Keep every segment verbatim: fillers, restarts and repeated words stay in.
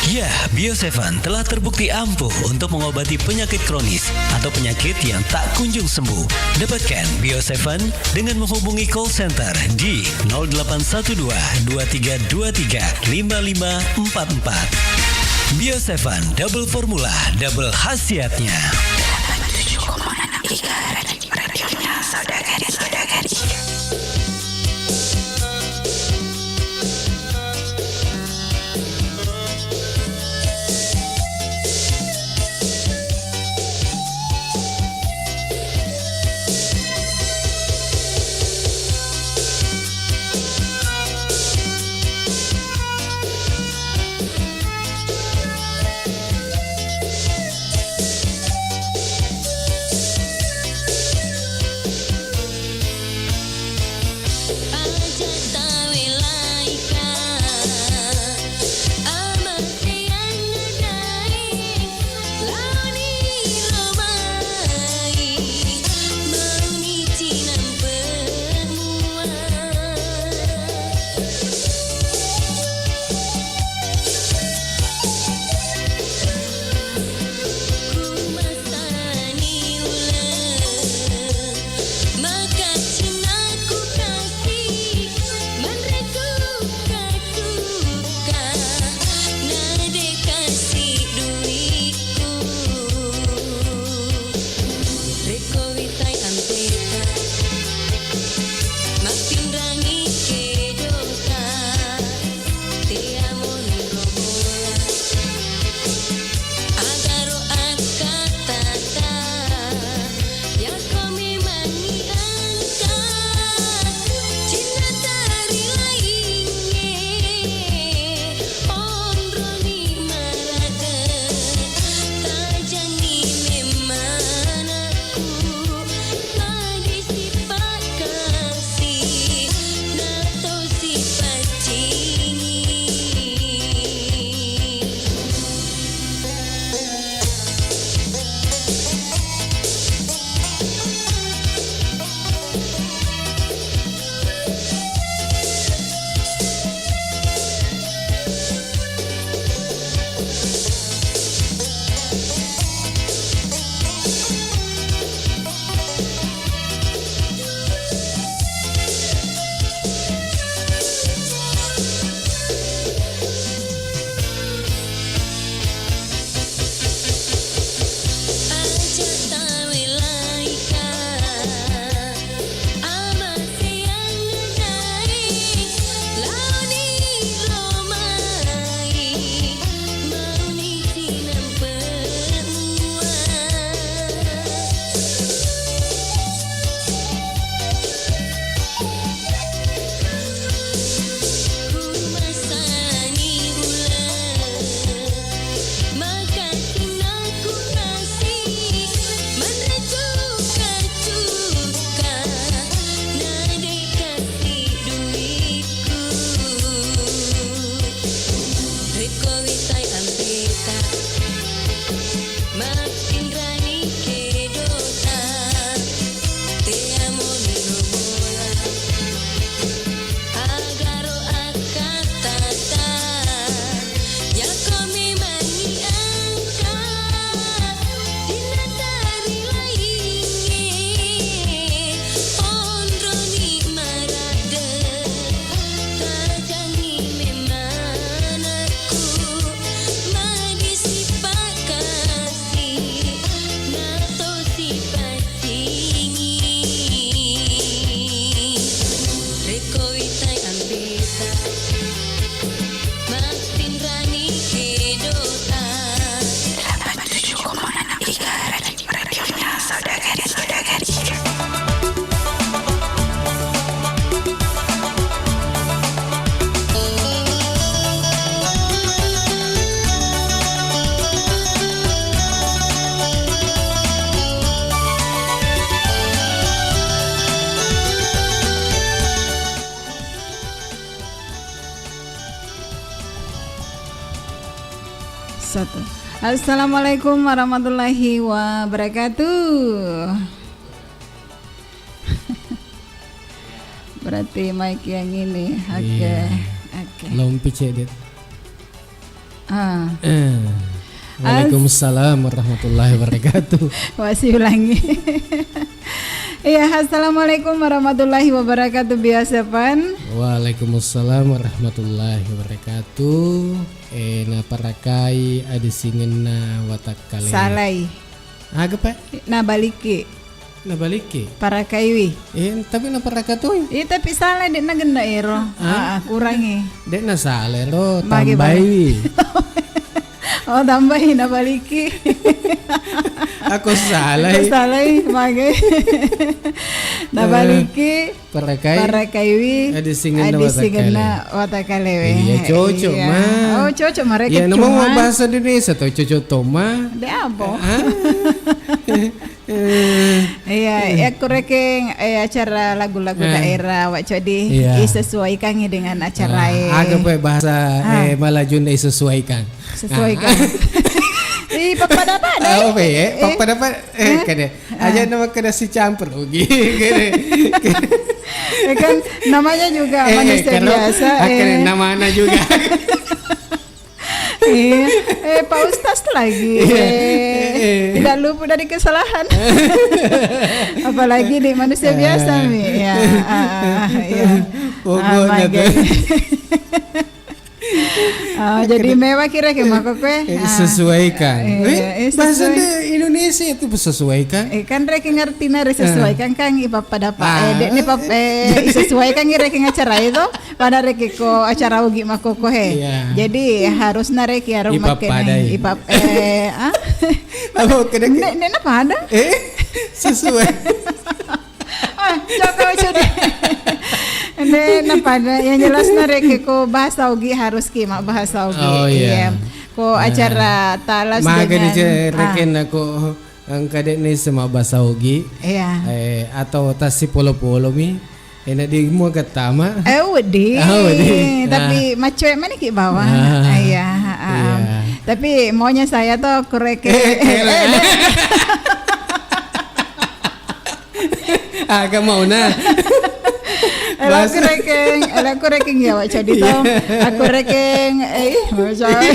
Ya, Bio Seven telah terbukti ampuh untuk mengobati penyakit kronis atau penyakit yang tak kunjung sembuh. Dapatkan Bio Seven dengan menghubungi call center di nol delapan satu dua, dua tiga dua tiga, lima lima empat empat. Bio Seven, double formula, double khasiatnya. Tujuh koma enam Iga Radio, radionya saudara, saudara. Rekko witai ampeta, mappinrangi kedota, teamoni robola, agaro akkattata, yakko memangngi engka cinna tari laingnge. Onroni maradde, tajangngi memmanakku, magi sipakkasi, nato sipaccingi. Mappinrangi kedota, teamoni robola, agaro akkattata, yakko memangngi engka cinna tari laingnge, onroni maradde, tajangngi memmanakku, magi sipakkasi, nato sipaccingi. Rekko witai ampeta, mappinrangi kedota. Delapan tujuh koma enam Iga Radio, radionya saudara, saudara. Satu. Assalamualaikum warahmatullahi wabarakatuh. Berarti mic yang ini. Oke. Iya. Oke. Lompi cedit. Ah. Eh. As- Waalaikumsalam warahmatullahi wabarakatuh. Masih ulangi. Iya, assalamualaikum warahmatullahi wabarakatuh, biasa pan. Waalaikumsalam warahmatullahi wabarakatuh. Eh, naparakai adisingenna watakkale. Salai. Aga, Pak? Nabaliki. Nabaliki? Parakaiwi. Eh, tapi naparaka toi. Eh, tapi salah, de' nagenna ero. Ah? Ah, ah, kurangi. De' nasala ero, mage, tambaiwi. Oh, tambai, nabaliki. Aku salai. Aku salai, mage. Nabaliki. Parakai? Parakaiwi. Adisingenna watakkale. Adisingenna watakalewe. Iya, cocok, iya. Ma. Oh, cocok, ma, rekeng. Iya, nama cuma bahasa Indonesia to, cocok to, ma. De' apa? Ah? Eh. Iya, iya, kurekeng, eh, acara lagu-lagu, ah, daerah, Wak Codi. Iya. Isesuaikangi dengan acara, ah, e. Aga pe bahasa, ah, eh, Malajunna isesuaikan? Sesuaikan. Ah. Ih, pappada-pada, eh? Oh, iya, eh? Pappada-pada, eh, eh? Kada. Ah. Aja nama kada si campur, oke. Kada. Ya kan, namanya juga, eh, eh, manusia biasa, akan, eh, namanya juga. Iya. Eh, Pak Ustaz lagi. Iya. Eh, eh, tidak luput dari kesalahan. Apalagi di manusia biasa, eh, mi. Ya, ah, ah, iya. Pokoknya, ah, tuh. Oh, jadi mewah kira ke mako kue. Eh, ah, sesuaikan. Iya, eh, eh, bahasa sesuai. Indonesia itu sesuaikan. Eh, kan rek ngerti na, rek sesuaikan kan ipappada pa. Ah. Eh, de' ni pap-, eh, sesuaikan rek acara itu. Pada rek ko acara ugi mako ko he. Iya. Jadi harus na rek ya rumah kene. Ipappada, ya. Ipap-, eh, ah? Apa kena ke? Ne, ne, napa ada? Eh, sesuai. Ah, coba, coba. Ini napa ada? Yang jelas na rek ko bahasa ugi harus ki mak bahasa ugi. Oh, iya. Iya. Ko acara talas. Maga ni dengan, ah, reken aku engka de' ni sema bahasa ugi. Iya. Eh, atau tasi polo-polo mi. Enak di mua ketama. Eh, wedi. Ah, wedi. Tapi macoe mana ki bawah. Ah. Iya, ah, iya. Tapi maunya saya tuh kureke. Eh, eh, eh, eh. Aga mauna. Elo kurekeng, elo kurekeng ya, Wak Codi to. Iya. Aku rekeng, eh, ih, mau coy.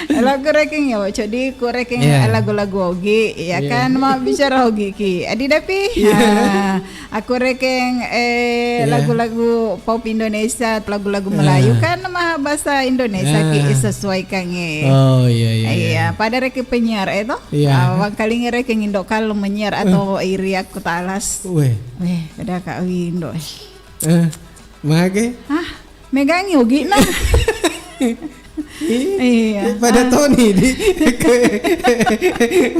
Elo kurekeng ya, Wak Codi, kurekeng, iya, lagu-lagu ogi, ya kan, mau bicara ogi ki. Adi dapi. Iya. Ah, aku rekeng, eh, iya, lagu-lagu pop Indonesia, lagu-lagu Melayu, ah, kan, mah bahasa Indonesia ki, ah, sesuaikan, eh. Oh, iya, iya, iya. Iya, pada reke penyiar, eh, to? Iya. Ah, wangkalinga reke ngindo kalo menyiar atau iri aku talas. Weh. Weh, pada Kak Windo. Eh, mage? Ah, megangi ogi na. Iya. Pada Toni di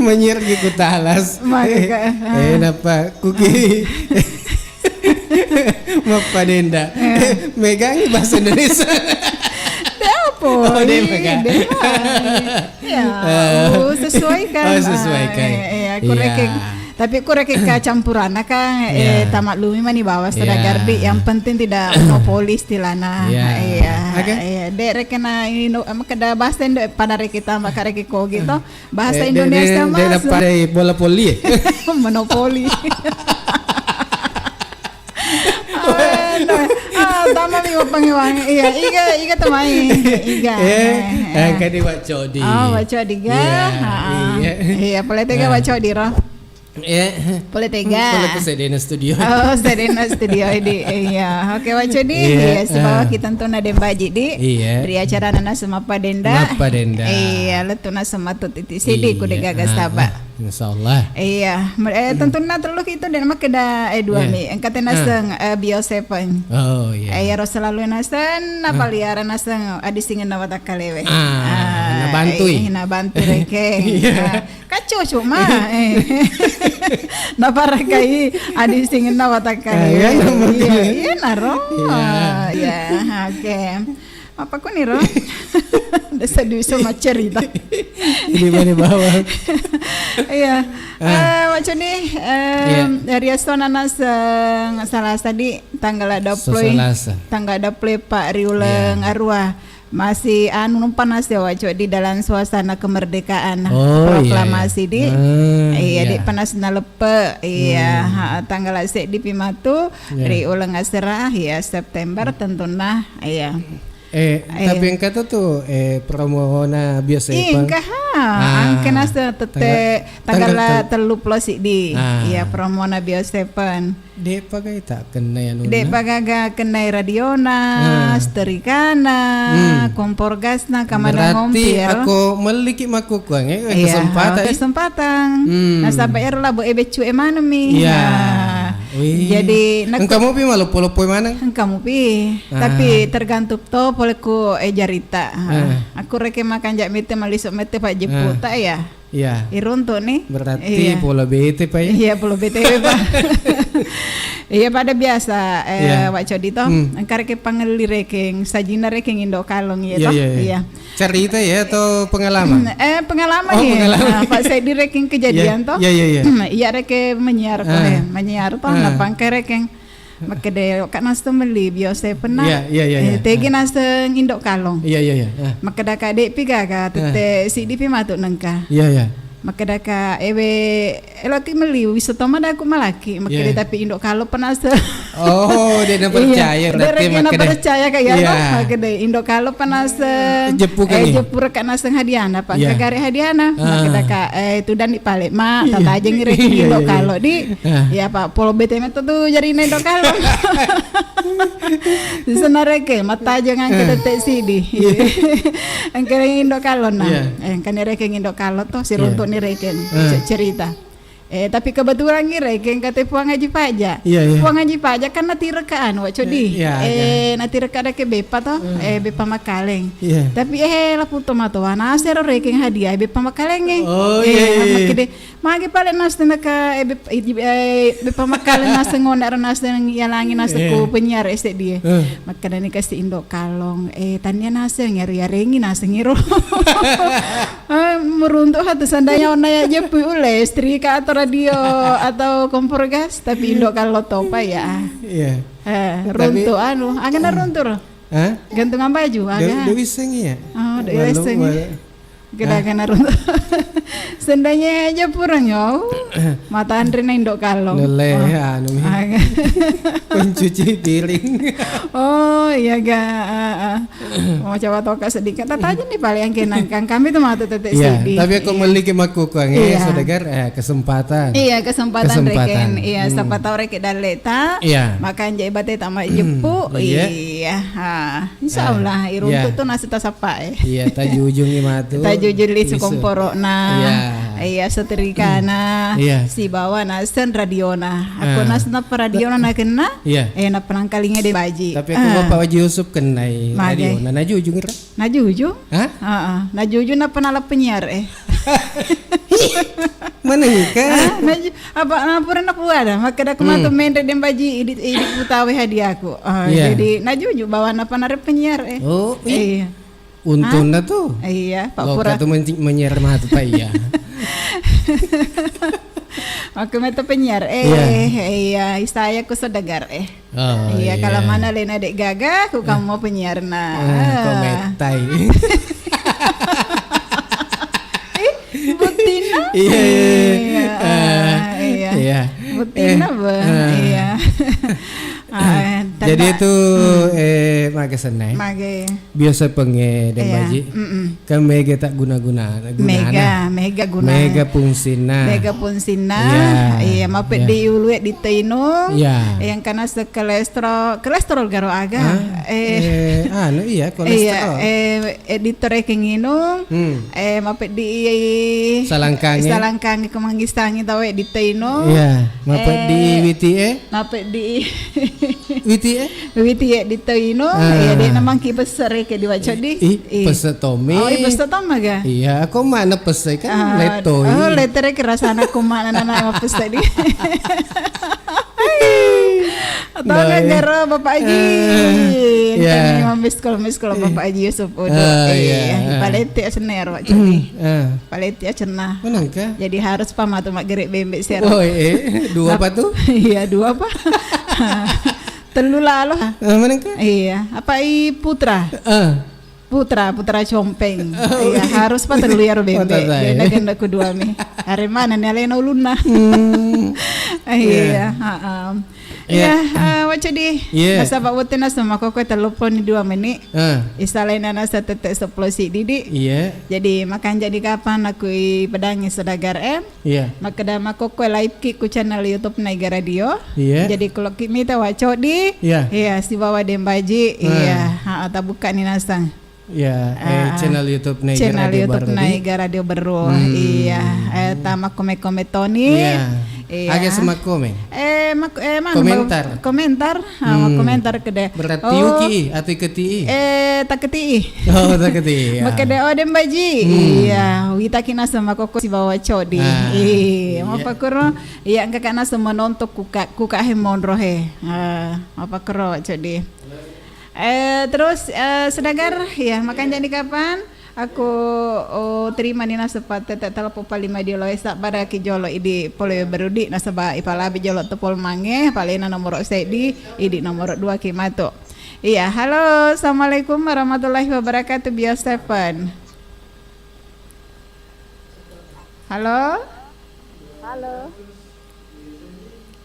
menyiar gi ku talas. Mage, Kak. Eh, napa? Kuki. Mappadenda. Eh. Megangi bahasa Indonesia. De' apa? Oh, de' mega. De' apa? Ya, eh, uh, sesuaikan. Oh, sesuaikan. Ah, eh, eh, aku rekeng. Tapi ku rekeng kacampuranna kan, eh, iya, tamaklumi mani bawah sada gardi. Yang penting tidak monopoli istilahna. Iya. Iya. Oke. Iya, de' rekena ini no, em, kada bahasa Indo pada reke tama kareke ko gitu. Bahasa Indonesia de', de', de' mah pada bola poli. Monopoli. Ah, tama mi wapang wangi. Iya, iga, iga temai. Iga. Eh, eh, eh, kan di Wak Codi. Oh, Wak Codi ga? Iya, iya. Iya, pole tega Wak Codi ro. Eh. Pole tega. Pole ku sedena studio. Oh, sedena studio di. Iya. Oke, Wak Codi. Iya, sibawa kita tentuna dembaji di. Iya. Ri acara nana semapa denda. Mapa denda. Iya, letuna sematu titik sidi ku de gaga saba. Insyaallah. Iya, mer-, eh, tentunna tellu itu dan makkeda, eh, dua mi. Engka tenaseng, eh, Bio Seven. Oh, iya. Eh, iyaro selalu naseng, napaliara naseng, adisingenna watakkalewe. Ah, nabantui. Eh, nabantu reke. Iya. Ah, kacocok ma, eh. Naparakai adisingenna watakkalewe. Ah, iya, iya, naro. Iya. Ah, iya, oke. Apa kuniro? Desa duiso maccerita. Ini mana bawang? Iya. Ah. Eh, macam ni, eh, iya, dari Astona naseng Salasa di tanggal dua puluh, Salasa, tanggal dua puluh empat ri uleng arua. Masih anu numpa nase waco di dalam suasana kemerdekaan, oh, iya, proklamasi di. Ah, iya, iya, di panas nalepe. Iya, ha, tanggal seddi pi matu ri uleng asera, iya, September tentunna. Iya. Eh, eh, tapi engka tu tu, eh, promona Bio Seven. Engka ha, ah, engka nase tette tanggal, tanggal tellu pulo siddi. Ah. Iya, promona Bio Seven. De' pagai tak kenai anu. De' pagaga kenai radiona, ah, setrikana, hmm, kompor gasna, kamana. Berarti ngompir. Aku meliki makukuang, eh, iya, kesempatan, eh. Kesempatan. Hmm. Nasaba ero labo e beccu e maneng mi. Iya. Nah. Wih. Jadi, engka mupi maloppo-loppo maneng? Engka mupi. Ah. Tapi tergantung to pole ku, eh, jarita. Ah. Ah. Aku reke makanja mete malisu mete pa jeppu ta ya. Iya. Iruntu ni. Berarti, iya, polo bete pa ya? Iya, polo bete pa. Iya, pada biasa, eh, iya, Wak Codi to. Hmm. Engka reke pangelli rekeng, sajina rekeng Indo Kalong ya to. Iya, iya, iya. Iya. Cerita ya atau pengalaman? Eh, pengalaman. Oh, ya. Pengalaman. Nah, Pak Saidi rekeng kejadian to. Iya, iya, iya. Iya reke menyiar ko, eh, menyiar to. Ah. Napangke rekeng. Makkeda, "Kak, naseng melli Bio Seven na." Iya, iya, iya, eh, iya. Tegi naseng Indo Kalong. Iya, iya, iya. Ah. Makkeda, "Kak, de' pi gaga, tette siddi pi matu nengka." Iya, iya. Makkeda, "Kak, ewe, eloki melli, wisseng to madaku malaki." Makkeda, iya, tapi Indo Kalong pa naseng. Oh, de' na percaya. Iya. Berarti de' na percaya, Kak, ya. Iya. Makkeda, Indo Kalong pa naseng. Jeppu kan, eh, iya, jeppu reka naseng hadiana, Pak. Iya. Kagare hadiana. Ah. Makkeda, Kak, eh, tudang di pale, Mak. Iya. Tatajengi reki, iya, Indo Kalong di. Ah. Iya, Pak, polo bete meto tu jarina Indo Kalong. Senareke, mattajeng angke tette siddi. Iya. Angke Indo Kalong na. Iya. Eh, angke ni rekeng Indo Kalong to, siruntu ni rekeng. Ah. Ce-, cerita. Eh, tapi kebetulan ni rekeng kate Puang Haji Paja. Iya, iya. Puang Haji Paja kan natireka anu, Wak Codi. Iya, eh, iya. Natireka dake beppa to, eh, beppa Makaleng. Iya. Tapi, eh, laputo matoa, nasero rekeng hadiah, eh, beppa Makaleng, eh. Oh, iya, iya, iya. Makkeda, Magi pale naseng naka, eh, bep-, eh, beppa Makaleng naseng ngone ro naseng yalangi naseng ku penyiar S D, eh. Eh. Makkedani kasi Indo Kalong, eh, tania naseng, yaru-yarengi naseng iro. Eh, meruntuk hatu seandainya onna ya jeppu ule, setrika atau radio atau kompor gas, tapi Indo Kalong topa ya. Iya. Eh, tapi runtuk anu, angin runtur. Hah? Gantungan baju, aga. De-, de wissengi ya? Oh, de wissengi. Geda-gena runtu. Sendanya aja purang, yo. Mata antre na Indo Kalong. Lele, oh, anu mi. Aga. Pencuci piring. Oh, iya ga. Ah, ah. Mau coba toka sedikit. Tata aja nih paling yang kenang kan. Kami tuh mata tete sedih. Iya, tapi aku meliki makukuang, eh, iya, saudagar, eh, kesempatan. Iya, kesempatan. Kesempatan reken. Iya, hmm, siapa tahu reken daleta. Iya. Makan jai bate tama jeppu. Iya. Iya. Ha. Insya Allah, ah, iruntu, iya, tu nasi tasappa, eh. Iya, tajujungi matu. Tajujung lisu, lisu komporo'na. Iya. Iya, setrikana. Iya. Sibawa naseng radiona. Aku, ah, naseng nappa radiona nakenna. Iya. Eh, nappa nangkalinga de Baji. Tapi aku, ah, Bapak Haji Yusuf kennai radiona. Najujung ira? Najujung? Hah? Heeh. Najujung nappa nala penyiar, eh. Manengka? Ah, naju-, apa, ah, pura napuada, makkeda ku matu, hmm, menre de Baji, idi, idi putawe hadiahku. Ah, iya, jadi najuju bawa napa nare penyiar, eh. Oh, iya. Iya. Untungna tu. Iya, Pak. Loka pura tu menci-, menyiar matu, Pak, iya. Aku mata penyiar, eh, iya, iya, saya ku saudagar, eh. Oh, iya, iya. Kalau mana lena dek gaga, ku kamu penyiarna. Ah, kok metai. Eh, buttina? Iya, iya, iya. Iya, ah, iya. Iya. Buttina, eh, Bang. Ah. Iya. Ah, jadi tanda-, itu, hmm, eh, mage senai. Mage. Biasa penge dan, iya, Baji. Mm-mm. Kan mega tak guna-guna, gunana. Mega, mega gunana. Mega fungsinna. Mega fungsinna. Iya. Iya, mapeddi, iya, ulu e di teinung. Iya. Yang kena se-, kolesterol, kolesterol garo aga. Ah, eh, eh, anu iya, kolesterol. Iya, eh, eh, di torekeng inung. Hmm. Eh, mapeddi salangkangi. Salangkangi kemangisangi tawe di teinung. Iya, mapeddi, eh, witi e. Mapeddi. Witi e? Witi e di teinung, ah, iya, de namangki pese reke di Wak Codi. Ih, ih, pese tomi. Oh, ih, pese toma ga? Iya, aku mana pese kan, ah, letoi. Oh, letere ke rasana ku mana nana pese di. Atau nah, garo Bapak Haji. Eh, iya. Kami mau miss call, miss call Bapak Haji Yusuf Udo. Ah, iya. Iya, ah. Palete senero, Wak Codi. Ah. Paleti acenna. Manengka? Jadi harus pa matu maggere bembe sero. Oh, eh, dua apa tu? Iya, dua apa? Tellu lalo. Eh, manengka? Iya, apa i putra? Eh. Putra, putra compeng. Oh, iya, iya. Harus pa tellu yaro bembe. Mata saya. Dena genda kedua mi. Are mana ni alena ulunna? Hmm. Iya, iya, heeh. Iya, eh, Wacodi. Iya. Nasaba wettu naseng makkokkoe telluppuloni dua menit. Eh. Isalaina nasa tette seppulo siddi. Iya. Jadi, makanjani kapang nakui pedangi Saudagar M. Iya. Makkeda makkokkoe live ki ku channel YouTube Naiga Radio. Iya. Jadi, kulokki mita Wacodi. Iya. Iya, sibawa Dembaji. Eh. Iya, ha, tabukkani naseng. Iya, eh, ah, channel YouTube Naiga channel Radio YouTube Berru. Naiga Radio Berru. Hmm. Iya, eh, tama komen-komen toni. Iya. Iya. Aga semakomen? Eh, mak-, eh, mana, komentar. Komentar. Ah, hmm. Komentar kede. Berarti oh, uki atau iketi? Eh, taketi. Oh, taketi. Ya. Makede, oh, Dembaji. Hmm. Iya, witaki naseng makkokkoe sibawa Codi. Ah, iya, iya. Mappakuro. Iya, engka kana semua nonton kuka, kuka he monro he. Ah, mappakuro Codi. Eh, terus, eh, Saudagar, iya, makanjani kapang? Aku, oh, terima ni naseng pa tette telepon pali mai diolo e, sabbaraki jolo idi pole berudi nasaba ipalabi jolo to pole mange, palena nomoro seddi, idi nomoro dua ki matu. Iya, halo, assalamualaikum warahmatullahi wabarakatuh, Bio Seven. Halo? Halo.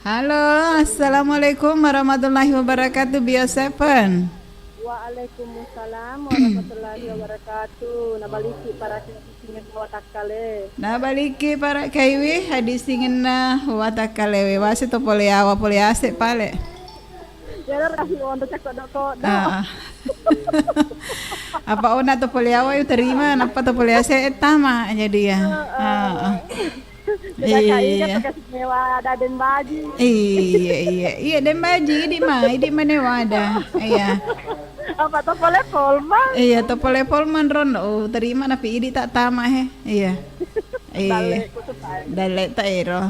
Halo, assalamualaikum warahmatullahi wabarakatuh, Bio Seven. Waalaikumsalam warahmatullahi wabarakatuh. Nabaliki para singeng watakkale. Nabaliki para kaiwi hadi singenna watakkalewe. Wase to pole awa pole ase pale. Jero kasi onto cakko doko do. Ah. Apa ona to pole awa yu terima, napa to pole ase tama jadi ya. Ah. Iya. Iya, iya. Iya, Dembaji, idi ma, idi mane wada. Iya. Apa to pole polman? Iya, to pole polman ron. Oh, terima napi idi tak tama he. Iya. Iya. Dalle ta ero.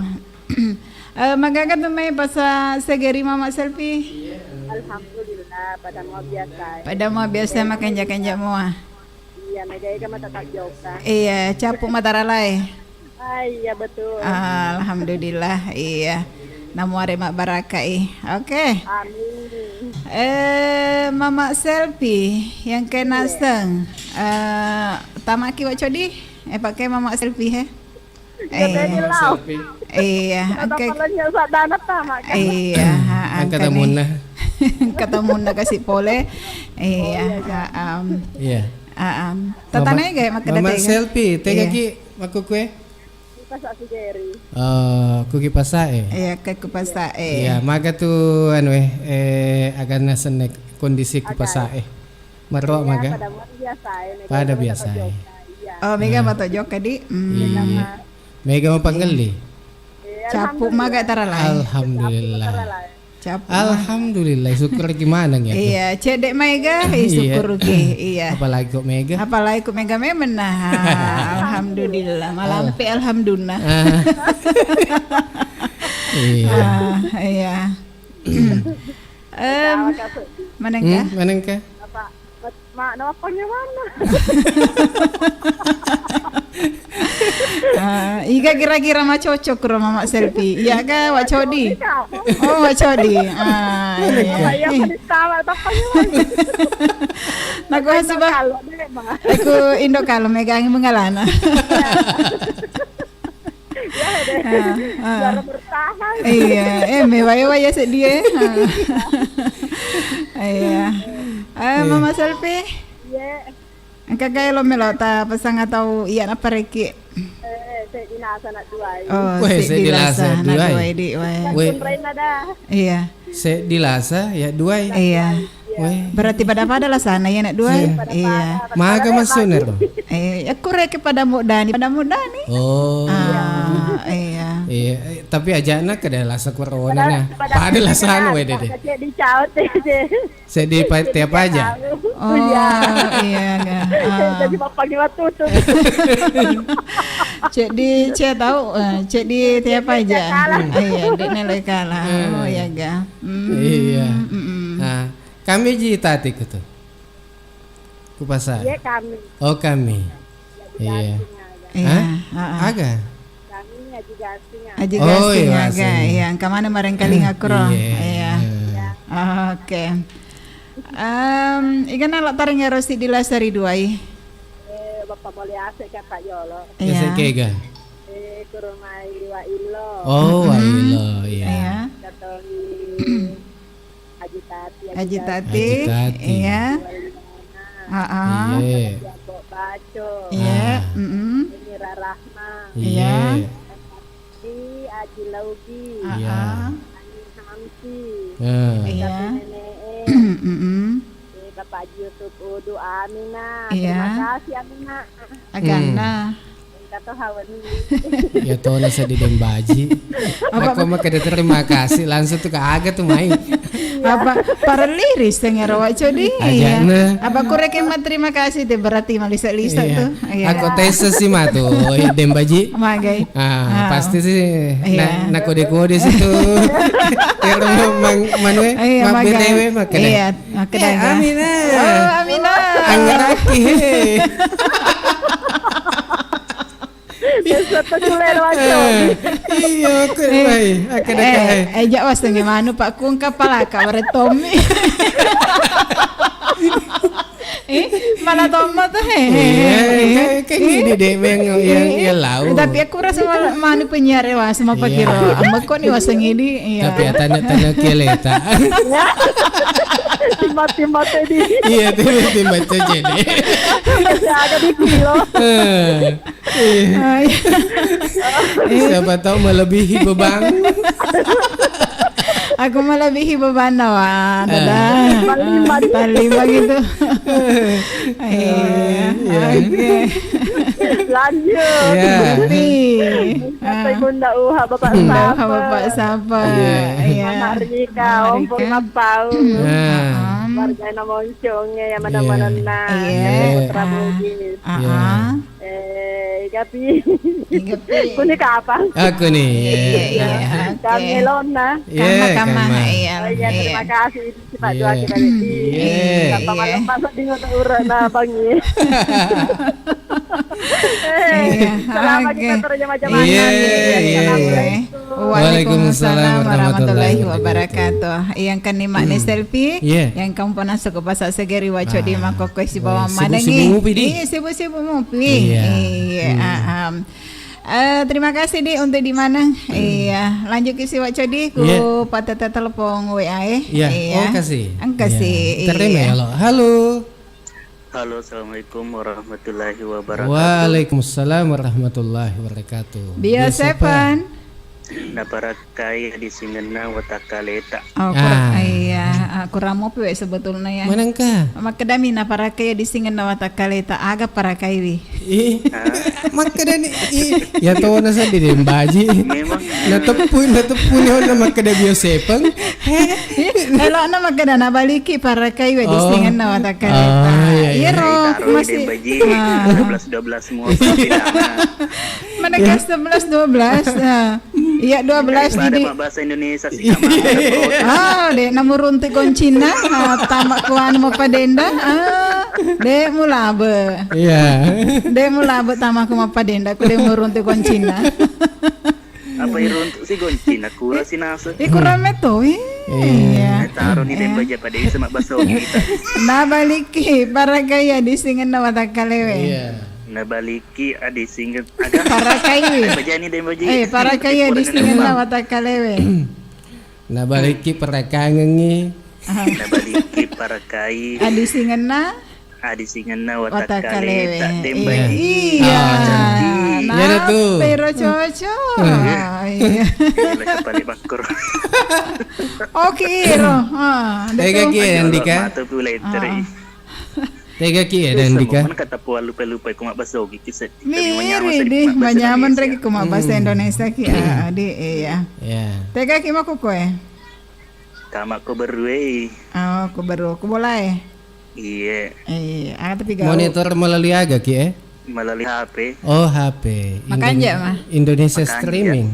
Eh, magaga tu mai pasa segeri Mama Selfie. Alhamdulillah, pada mau biasa. Pada mau biasa makan jaka-jaka mua. Iya, mega ega mata tak joka. Iya, capu mata ralai. Ah, iya, betul. Alhamdulillah, iya. Namuare mabbarakai. Oke. Amin. Eh, Mama Selfie yang kena seng. Eh, tamaki Wacodi? Eh, pakai Mama Selfie he. Iya. Iya, oke. Angka tamunna. Angka tamunna kasi pole. Iya, ha, am. Iya. Tatanai ga makkeda Mama Selfie, tega ki makkukue? Kuki pasa e. Iya, ke ku pasa e. Iya, maga tu anu e, eh, agana senne kondisi ku pasa e. Maroa maga? Pada biasa e. Oh, mega mato jokka di. Iya. Mega mapanggelli. Capu maga taralai. Alhamdulillah. Capu. Alhamdulillah, syukur gimana ya? Iya, cedde maega, syukur ki. Iya. Apalagi kok mega. Apalagi kok mega memang nah. Alhamdulillah, malampe alhamdulillah. Iya. Ah, iya. Em, manengka? Hmm, manengka? Ma, no apa gimana? Ah, iga kira-kira ma cocok ro Mama Selfie. Iya ga, Wa Codi? Oh, Wa Codi. Ah, iya. Iya, apa ditawar, apa gimana? Naku hasiba. Aku Indo kalau megangi mengalana. Iya deh. Juara bertahan. Iya, eh, mewa-ewa ya sedih, eh. Iya. Eh, Mama Selfie? Iya. Engka gae lo melo ta pasang atau iya napa reki? Eh, seddi lasa anak dua. Oh, seddi lasa anak dua di. Iya. Seddi lasa ya duai. Iya. Berarti pada-pada lasana ya nak duai. Iya. Maga maksudnya ro? Eh, aku reke pada mudani, pada mudani. Oh. Ah, iya. Iya, tapi ajana kada lasa corona nah. Pada lasana wede deh. Seddi pa-, tiap aja. Oh, iya ga. Jadi bapak gimana tuh? Cek di, cek tahu, eh, cek di tiap aja. Iya, di nilai kalah. Oh, iya ga. Iya. Nah, kami ji tadi kutu. Kupasa. Iya, kami. Oh, kami. Iya. Iya. Hah? Aga? Kami ngaji gasing. Aji gasing aga. Iya, engka mana marengkalinga kuro. Iya. Oke. Em, igana lo tareng ero siddi lasa ri duai. Eh, Bapak Mole ase kata jolo. Iya. Ase kega? Eh, kurumai Wa Ilo. Oh, Wa Ilo, iya. Toni, Aji Tati, Aji Aji Tati. Tati, Aji Tati. Iya. Waliana. Heeh. Iya. Aji Ambo Baco. Iya, ah, mm-mm. Eni Rarahma. Iya. Iya. Di Aji Laugi. Iya. Heeh. Ani Hamsi. Nah. Iya. Tapi nene'e. Mm-mm. Eh, Bapak Haji Yusuf Udu, Amina. Iya. Terima kasih, Amina. Aganna. Hmm. Engka to hawa ni. Iya to, nasedding Deng Baji. Apa, Nako makkeda terima kasih, langsung tu ke aga tu mai. Iya. Apa, parelli risseng ero, Wa Codi? Iya. Ajana. Apa kureke ma terima kasih te, berarti malisa-lisa tu. Iya. Iya. Ako tes si matu, eh, Deng Baji. Magai. Ah, ah, pasti sih. Iya. Na, nakode-kode situ. Ero mang-, manue, iya, magai. Mabberewe, makkeda. Iya, makkeda. Eh, Amina. Oh, Amina. Angaraki, he. Biasa tu culero, Wa Codi. Iya, aku, eh, baik. Aku dah, eh, kai. Eh, jak waseng manu, Pak, kung kapala ka, bare Tommy. Eh, mana Tommy tu, he? Iya, eh, kan, kan eh, ini deh, Bang, yang, eh, yang lau. Tapi aku rasa malah manu penyiar ya, Wa, sama Pak Kiro. Iya. Amma kok ni waseng ini, iya. Tapi ya, tanya-tanya keleta. Timba-timba tadi. Iya, timba-timba tadi. Masih ada di kilo. Eh. Iya. Ah, iya. Siapa tahu melebihi beban. Aku melebihi beban, Wa. Dadah. Ah. Paling, paling. Paling begitu. Iya. Iya. Oke. Lanjut. Iya. Tapi, ah. Bunda Uha, Bapak Bunda Uha, Sapa. Bapak Sapa. Iya. Iya. Mama Rika, Mama Om Rika. Purna Pau. Ah. Heeh. Warga Namonco. Conge ya, mana-mana. Iya. Iya. Putra Bugis. Ah, iya. Ah. Eh, Igapi. Igapi. Kuni kapang. Aku nih. Iya, iya, iya. Iya. Oke. Kami Lona. Iya, kama, kama. Kama. Iya, oh, iya, iya. Terima kasih. Sifat dua kita lagi. Iya. Iya. Tanpa malam masuk di kota Ura, nah, Bang, iya. Iya. Selamat, oke, kita terus jamaah-jamaah. Iya, iya, iya. Assalamualaikum. Waalaikumsalam warahmatullahi wabarakatuh. Yang kani makne selfie, iya, yang kamu pernah suka bahasa segeri, Wa Codi, ah, mako ko sibawa, wah, manengi. Sibuk-sibuk mupi, di. Iya, sibuk-sibuk mupi. Iya. Iya, hmm, ah, um. Eh, terima kasih, Di, untuk di mana? Hmm. Iya, lanjut ke siwa Codi, ku, iya, patata telepon W A, eh. Iya. Iya. Oh, kasih. Engkasi. Iya. Terima, iya, ya, lo. Halo. Halo, assalamualaikum warahmatullahi wabarakatuh. Waalaikumsalam warahmatullahi wabarakatuh. Biasa, Biasa, Pan. Naparakai adisingenna watakkaleta. Oh, kur-, ah, iya, ah, kurang mopi we sebetulnya ya. Manengka? Makkedami naparakai adisingenna watakkaleta, aga parakaiwi? Ih, hah? Makkedani, ih, ya tona seddi Deng Baji. Memang. Nateppu, nateppu ni onna makkeda biasa peng. Ih, elokna makkeda nabaliki parakai we, oh, disingenna watakkaleta. Oh, iya, iya. Iyaro. Ditaruh masih, Deng Baji, ah, dua belas dua belas semua. Mana, iya, kas sebelas dua belas. Ah. Iya, dua belas. Daripada jadi mak bahasa Indonesia sih, Kak, iya, mak. Ah, de namurunti goncinna, ah, tama ku anu mappadenda. Ah, de mulabe. Iya. De mulabe tama ku mappadenda, ku de murunti goncinna. Apa iruntuk si goncinna, kura si nase? Eh, kurang meto, eh. Iya. Iya. Taro ni, eh, Deng Baji, pada bisa mak baso kita. Nabaliki parakai adisingenna watakkalewe. Iya. Nabaliki adisingen aga? Parakai. Deng Baji ni, Deng Baji. Eh, parakai adisingenna watakkalewe. Nabaliki parakangengi. Aha. Nabaliki parakai. Adisingenna? Adisingenna watakkale. Watakkalewe. Deng Baji. Iya. Ah, cantik. Iya, dah tu. Napero cocok. Ah. Iya. Gila, kepala bakur. Oke, ro. Ah, tega ki, Andika? Mata pula enteri. Ah. Tega ki ya, Andika? Mana kata puan lupa-lupa, ku mak baso gigi sedih. Tapi menyama sedih, mak baso Indonesia. Manyaman regi ku mak baso Indonesia ki. Ah, di, iya. Iya. Tega ki mako koe? Tama ko berue. Oh, ko beru, ko bolae. Iya. Iya, ah, tapi gak monitor melalui aga ki, eh? Melalui H P. Oh, H P. Makanja, Indon-, mah. Indonesia makanja. Streaming.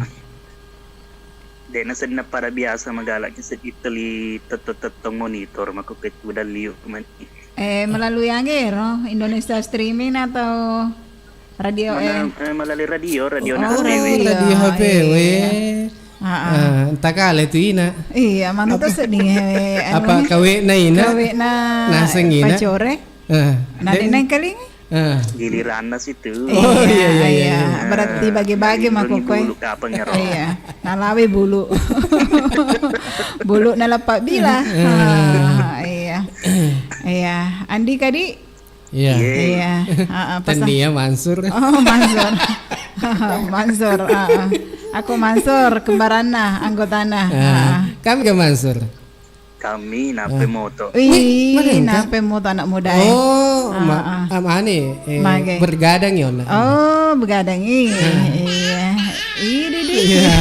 Dek na senna pada biasa magalak ki seddi teli tetto-tettong monitor, mako ketu dan liu mani. Eh, melalui aga ero? Indonesia streaming atau radio, mana, eh? Eh, melalui radio, radio na H P W. Oh, radio H P W. Iya. Ah, ah. Ah, takale tu ina. Iya, manu to seddi, eh, apa anu, kawe na ina? Kawe na naseng ina. Pacore. Ah, na de nengkaling? Ah. Giliranna situ. Oh, iya, iya, iya, iya. Berarti bagi-bagi mako koe. Bulu kapang ero. Iya. Nalawe bulu. Bulu nalappa bila. Ah, iya. Iya. Andika, Di? Iya. Iya. Heeh, pas Tania Mansur. Oh, Mansur. Mansur, heeh. Aku Mansur, kembaranna, anggotana. Ah, heeh. Kami ke Mansur. Kami nape moto. Wih, mana engka? Nape moto anak muda, eh? Oh, ma-, am-, ane, eh, mage. Bergadang ya, nak? Oh, begadang, iya. Iya. Iya, Didi. Iya.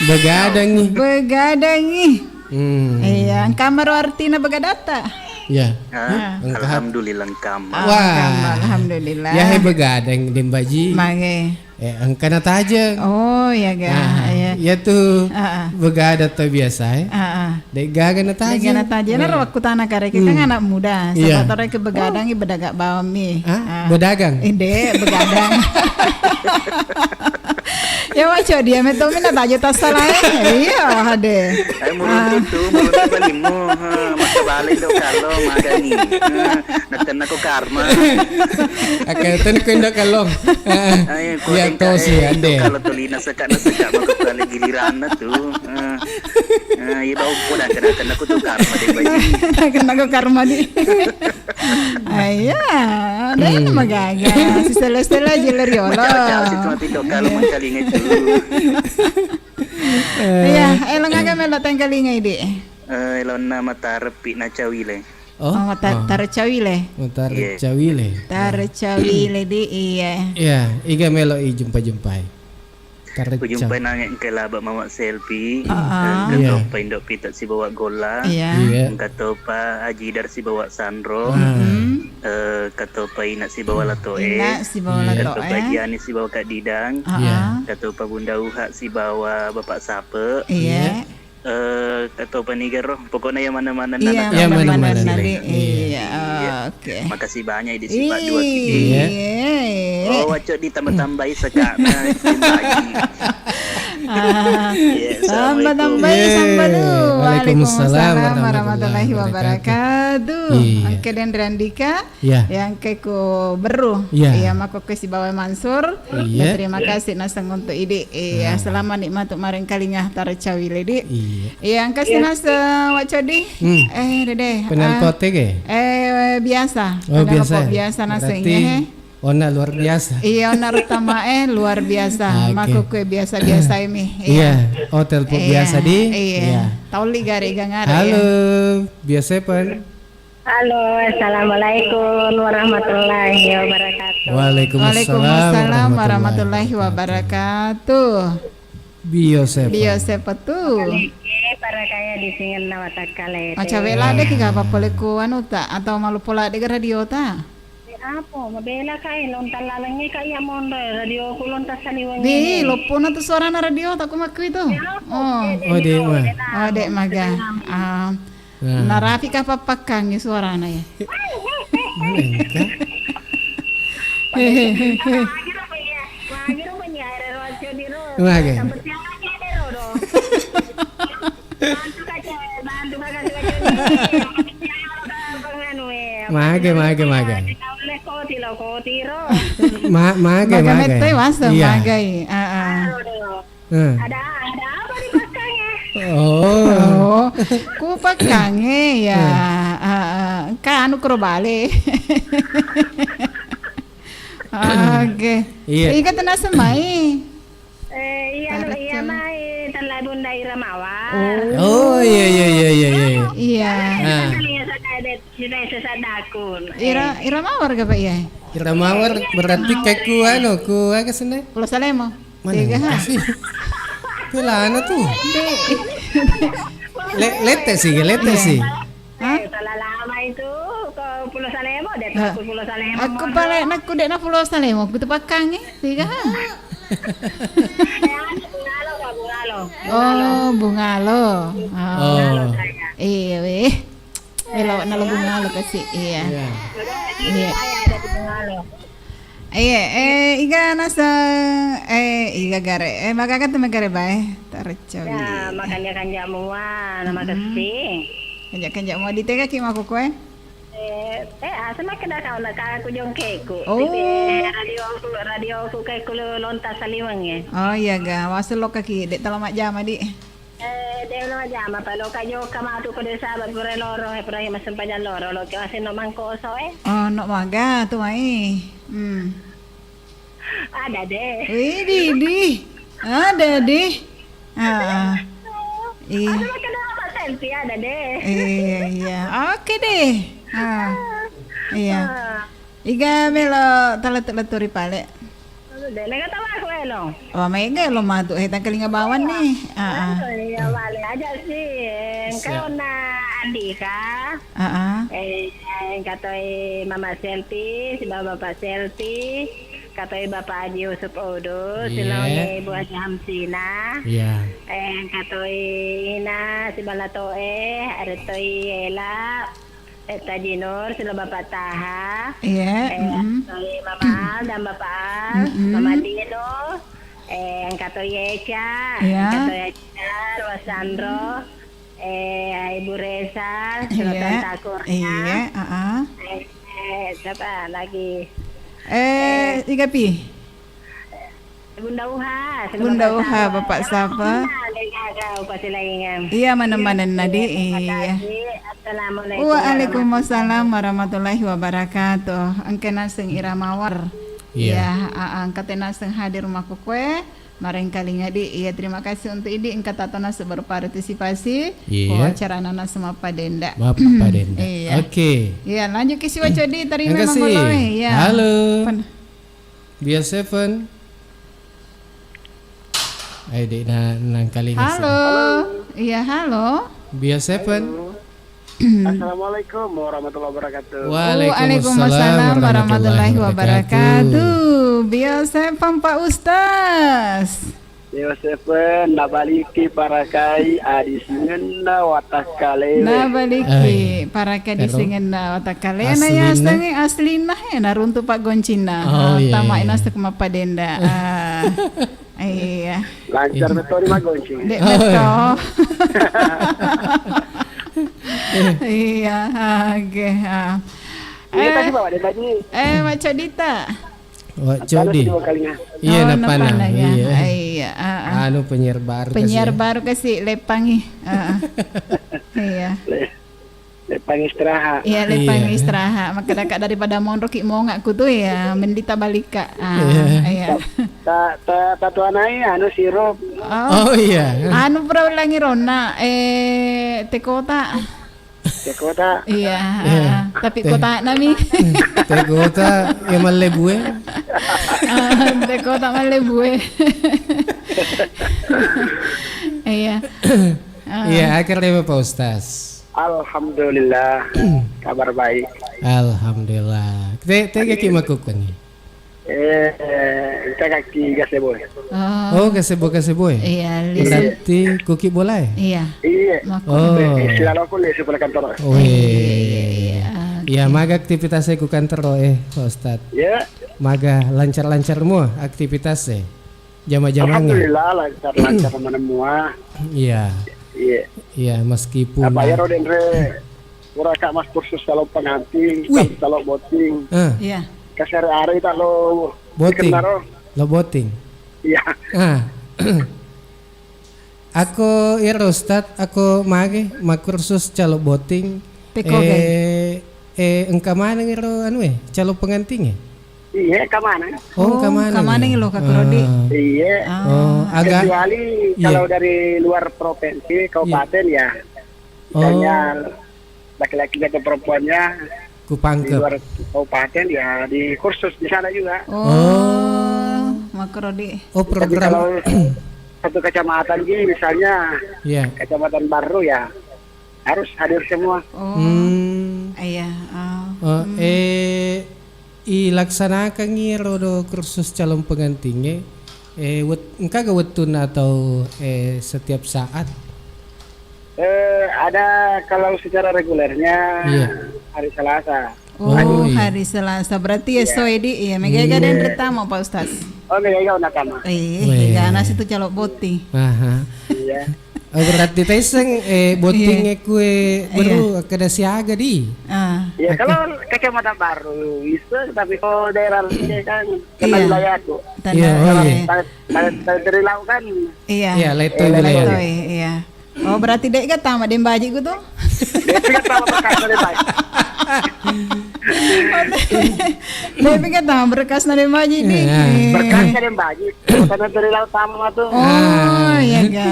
Begadang, nih. Begadang, nih. Hmm. Iya, engka maro artina begadatta? Iya. Ah, engka. Alhamdulillah, engka ma. Wah. Engka ma, alhamdulillah. Ya, he begadang, Dembaji. Mage. Eh, engka natajeng. Oh, iya, ga. Nah, iya. Iya tu. Heeh. Begadang to biasa, eh. Heeh. De'gaga natajeng. De'gaga natajeng. Naro aku tana kareke kan anak muda. Iya. Siapa tahu ke begadang, bedaga bawang mi. Ah, bedagang? Eh, de', begadang. Ya, waco dia meto mi natajeng tasala, eh. Iya, ade. Ayo, muruntu tu, muruntu balimu. Ha, maka balik dok kalau magani. Ha. Natenna ko karma. Akan ten ko indak kalong. Ayo, iya, ko tosi, ade. Kalau tulina seka, na seka, maka balik giliranna tu. Ah, iya, bau ko dah kena, kena ko tu karma deh, baju. Kena ko karma di. Iya, deh, magaga. Si sela-sela aja lari olah. Macam-macam si tuh, tapi dok kalau mengkalinga itu. Iya, elong aga melo tengkalinga, Idi. Eh, elonna matarepi na cawile. Oh, oh, mata-, oh. Tarecawile. Oh, tarecawile. Iya. Tarecawile di, iya. Iya, iga melo i jumpa-jumpai. Tarecaw. Ujumpai nange engka laba mawa selfie. Ah, ah. Engka topa Indo Pita sibawa Golla. Iya. Iya. Engka topa Ajidar sibawa Sanro. Ah. Mm-mm. Eh, engka topa Ina sibawa Latoe. Ina sibawa Latoe. Engka topa Jiani sibawa Kak Didang. Ah, ah. Iya. Engka topa Bunda Uha sibawa Bapak Sape. Iya. Iya. Eh, engka topa niga ro. Pokoknya yang mana-mana. Iya, mana-mana nanti. Iya, iya. Oke. Makasih banyak di sifat dua kita. Iya. Oh, waco ditambah-tambahi sekakna. Ah, iya, assalamualaikum. Tambah-tambahi sambalu. Iya. Waalaikumsalam warahmatullahi wabarakatuh. Iya. Oke, dan Randika. Iya. Yang ke ku beru. Iya. Iya, mako ke sibawa Mansur. Iya. Ya, terima kasih naseng untuk Idi. Iya, selamat nikmati maring kalinga tarecawile di. Iya. Iya, engka si naseng Wak Codi. Hmm. Eh, Dede. Penalpot ke? Eh, biasa. Oh, biasa. Penalpot biasa naseng. Berarti ya, he. Ona luar biasa. Iya, ona utama, eh, luar biasa. Oke. Mako kue biasa-biasa ini. Iya. Iya. Oh, telepon biasa di. Iya. Iya. Tauli gare gangare. Halo, biasa, Pan? Halo, assalamualaikum warahmatullahi wabarakatuh. Waalaikumsalam warahmatullahi wabarakatuh. Bio sepa. Bio sepa tu. Makaleke, parakaya di singenna watakkalete. Macam bela deh, ah, kika apa pole ku anu ta, atau malu pola deh radio ta? Eh, apa? Mabela kai, lontar lalengnge kai ya monro, radio ku lontar saliwengnge. Di, loppona tu suarana radio ta ku makku itu. Ya, apa? Oh. Eh, oh, dek, dek, oh, dek, oh, dek maga. Ah. Nah. Narapi kapang pakkangnge suarana ya. Engka. Mage. Mage, mage, mage. Ma-, mage, mage. Mage mette wasa, iya. Mage. Ah, ah. Eh. Ada, ada apa di pakkangnge? Oh. Oh, ku pakkangnge ya. Eh. Ah, ah. Engka anu kuro bale. Oke. Iya. Iga tena semai. Eh, iya, anu, iya, mai tella Bunda Ira Mawar. Oh, iya, iya, iya, iya, iya. Iya. Ah. Ira, Ira Mawar ga, Pak, iya? Ira Mawar berarti kayak ku anu, ku aga sene? Pulau Salemo. Mana? Tiga, ha? Sih? Pelana tuh. Le-, lete sih, lete sih. Hah? Eh, salah lama itu ke Pulau Salemo, dia tahu Pulau Salemo. Aku pale, nak ku dek na Pulau Salemo, aku tu pakkangnge, tiga, ha? Eh, anu, Bungalo, Kak, Bungalo. Oh, Bungalo. Oh. Bungalo saya. Iya, weh. Melo nalo Bungalo kasi, iya. Iya. Iya. Iya, eh, iga naseng, eh, iga gare, eh, magaga tu megare bae, tarecowi. Ya, makanja-kanja mua, nama kasi. Kanja-kanja mua, ditega ki mako koe? Eh, eh, asa makkeda kau na ka ku jongkeku. Oh. Di radioku, radioku kai ku lonta saliweng e. Oh iya ga, waseng lokka ki, de' tala majjama di. Eh, de' tala majjama, pa lokka jokka matu ko de' saba pura loro, eh, pura massempajang loro, lokka waseng no mangkoso e. Oh, no maga tu mai. Hmm. Ada deh. Widih, dih. Ada dih. Ah. Ih. Ada makan apa selfie ada deh. Iya, iya. Oke deh. Ah. Iya. Ah. Iga melo talettu-lettu ri pale. Ada deh. Nega tawa aku elo. Wah, mega lo matu. Eh, tangkalinga bawang nih. Ah, ah. Oh, iya, balik aja sih. Siap. Engkau na Andika. Ah, ah. Eh, engka toi Mama Selfie, sibawa Bapak Selfie, engka toi Bapak Haji Yusuf Odo, iya, silaongi Ibu Haji Hamsina. Iya. Eh, engka toi Ina, sibawa Toe, ada toi Ela, eh, Taji Nur, silaongi Bapak Taha. Iya, eh, mm-mm. Toi Mama Al dan Bapak Al, mm-mm. Mama Dino, eh, engka toi Eca, iya, engka toi Eca, Rosandro. Eh, Ibu Reza, iya, Tante Kurnia. Iya, heeh. Eh, eh, siapa lagi? Eh, eh, Iga Pi? Bunda Uha, Bunda Uha, Bapak Sapa? Iya, mana-mana Nadi, iya. Assalamualaikum. Waalaikumsalam warahmatullahi wabarakatuh. Engka naseng Ira Mawar. Iya. Iya, heeh, engka te naseng hadir makkukue. Marengkalinga di, iya, terima kasih untuk idi engka tato naseng berpartisipasi. Iya. Oh, acara nana semappa denda. Mappa denda. Iya. Oke. Iya, lanjut ke siwa codi, terima kasih. Iya. Halo. Bio Seven. Ayo dek na nangkalinga. Halo. Iya, halo. Bio Seven. Halo. Assalamualaikum warahmatullahi wabarakatuh. Waalaikumsalam warahmatullahi wabarakatuh. Bio Seven, Pak Ustaz. Bio Seven, nabaliki parakai adisingenna watakkalena. Nabaliki parakai adisingenna watakkalena. Aslina? Ya, aslina, eh, naruntu paggoncinna. Oh, iya, tama iya. Ina sek mappadenda. Ah. Iya. Lancar betul ni magonceng. Dek betul. Iya, oke. Ah. Iya, tadi bawa dia tadi. Eh, Mak Codita. Wak Codi. Iya, oh, napana. Iya. Iya, ah, ah. Anu penyiar baru. Penyiar baru kasi lepangi. Ah, ah. Iya. Leppang istirahat. Iya, leppang istirahat. Maka daripada monroki monga kutu ya, mending tabalika. Ah, iya. Ta, ta, tatuanai anu sirup. Oh. Oh, iya. Anu pura ulangi rona, eh, tekota. Tekota. Iya, ah, tapi kota nami. Tekota ya mallebue. Ah, tekota mallebue. Iya. Ah. Iya, akhirnya Pak Ustaz. Alhamdulillah, kabar baik. Alhamdulillah. Te, tega ki makkukkuangngi? Eh, eh, tega ki gasebo. Oh. Oh, gasebo, gasebo. Iya, lisu. Berarti kuki bola e? Iya. Iya. Oh. Eh, eh, sila loko le sekolah kantor. Oh, iya, iya, iya, iya. Iya, maga aktivitas e ku kantor e, Pak Ustaz. Iya. Maga lancar-lancar mu aktivitas e. Jama-jamang. Alhamdulillah, lancar-lancar menemua. Iya. Iya. Iya, meskipun apa ya, Roden re, ura kak mas kursus calon pengantin, calon boting. Ah. Iya. Kasar hari tak lo boting. Lo boting. Iya. Ah. Ako iro Ustaz, ako mage makkursus calon boting. Teko, eh, eh, engka maneng iro anu e, calon pengantin e? Iya, engka maneng. Oh, engka maneng. Engka maneng lo, Kak Rodi. Ah. Iya. Ah. Oh, agak. Kecuali kalau dari luar provinsi, kabupaten, ya. Misalnya laki-lakinya atau perempuannya di luar kabupaten, ya, di kursus di sana juga. Oh, Kak Rodi. Oh, program. Tapi kalau satu kecamatan ji, misalnya, iya, Kecamatan Baru, ya, harus hadir semua. Oh, iya. Oh, eh, ilaksanakangngi ro do kursus calon pengantingnge, eh, wet-, engkaga wettunna atau, eh, setiap saat? Eh, ada kalau secara regulernya hari Selasa. Oh, iya. Hari Selasa. Berarti ya, so edi, iya, mega-mega denre tama, Pak Ustaz. Oh, mega-mega una tama. Eh, mega nasi tu calon boting. Aha. Iya. Oh, berarti taisseng, eh, botting Iya. e kue Iya. beru, akkeda siaga di. Ah. Ya, Oke. kalau Kecamatan Baru bisa, tapi kalau daerah lain kan kena Iya. wilayahku. Tanda Iya, oh, Kalau iya. tanda, tanda, tanda dari laut kan Iya. Iya, letoi Eh, wilayah. Letoi, iya. Oh, berarti dek ga tama dembaji ku tuh? Dia kan tahu bekas dari baik. Dek ga tama berkas na dembaji di. Iya. Iya. Berkas dari baji. Bukan dari laut sama tuh. Oh, Ah. iya ga.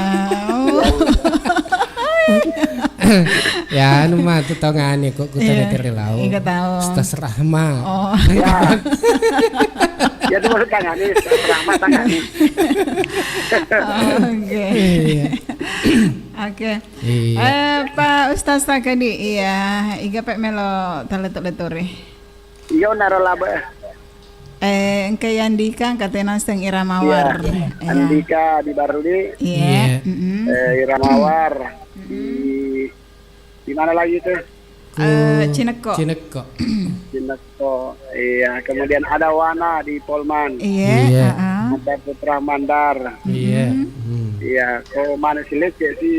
Oh. Ya, anu mah tu tau ngani kok ku Iya. tanda dari laut. Iya, tahu. Ustaz Rahma. Oh. Ya. Ya, itu baru tangani, Ustaz Rahma tangani. Oke. Iya. Oke. Iya. Eh, Pak Ustaz Sakadi, iya, iga pe melo taletu-leturi. Iyo, naro labe. Eh, engka Andika, engka Tenaseng Ira Mawar. Iya. Iya. Andika di Barudi. Iya. Iya. Mm-mm. Eh, Ira Mawar. Di, di mana lagi tuh? Ku Eh, Cinekko. Cinekko. Cinekko. Iya, kemudian ada Wana di Polman. Iya, Iya. heeh. Ada Putra Mandar. Iya. Mm-mm. Hmm. Iya, kok mana si Lece si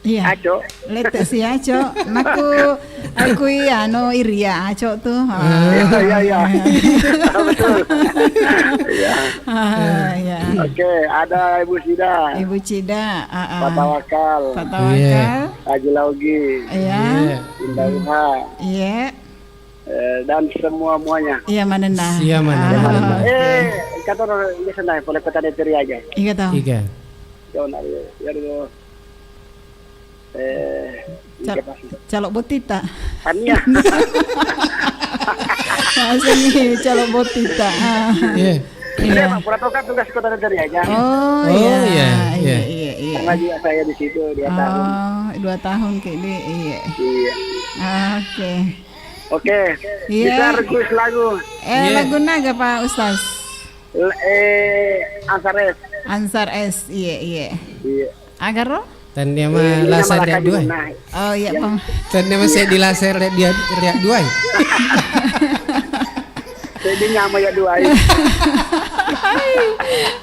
Iya. Aco? Lete si Aco. Naku, aku iya, no, Iria Aco tuh. Ah. Iya, iya, iya. Betul. Iya. Ah, iya. Oke, ada Ibu Sida. Ibu Cida, ah, ah. Pak Tawakal. Pak Tawakal. Iya. Haji Laugi. Iya. Iya. Indah Uha. Iya. Eh, dan semua-muanya. Iya, manenna. Iya, manenna. Ah, oke. Eh, kata orang biasa naik, boleh kota Neteri aja. Iya, tahu. Iya. Yo, nah, ya, ya, dulu. Eh, Cal-, iya, pasti. Calok botita. Tania. Langsung nih, calok botita. Ah. Iya. Iya. Iya, Pak, pura toka tugas kota Neteri aja. Oh, Oh, iya. iya, Iya, iya. iya, iya. Pernah juga saya di situ dua tahun. Oh, dua tahun kayak di, iya. Iya. Oke. Oke, Iya. bisa request lagu. Eh, Iya. lagu naga, Pak Ustaz? L-, eh, Ansar S. Ansar S, iya, iya. Iya. Agaro? Tania mah Eh, ini lasa nama dia Raka dua. Dina. Oh, iya, Iya. Bang. Tania mah saya di lasa dia, dia dua. Jadi nyama ya dua.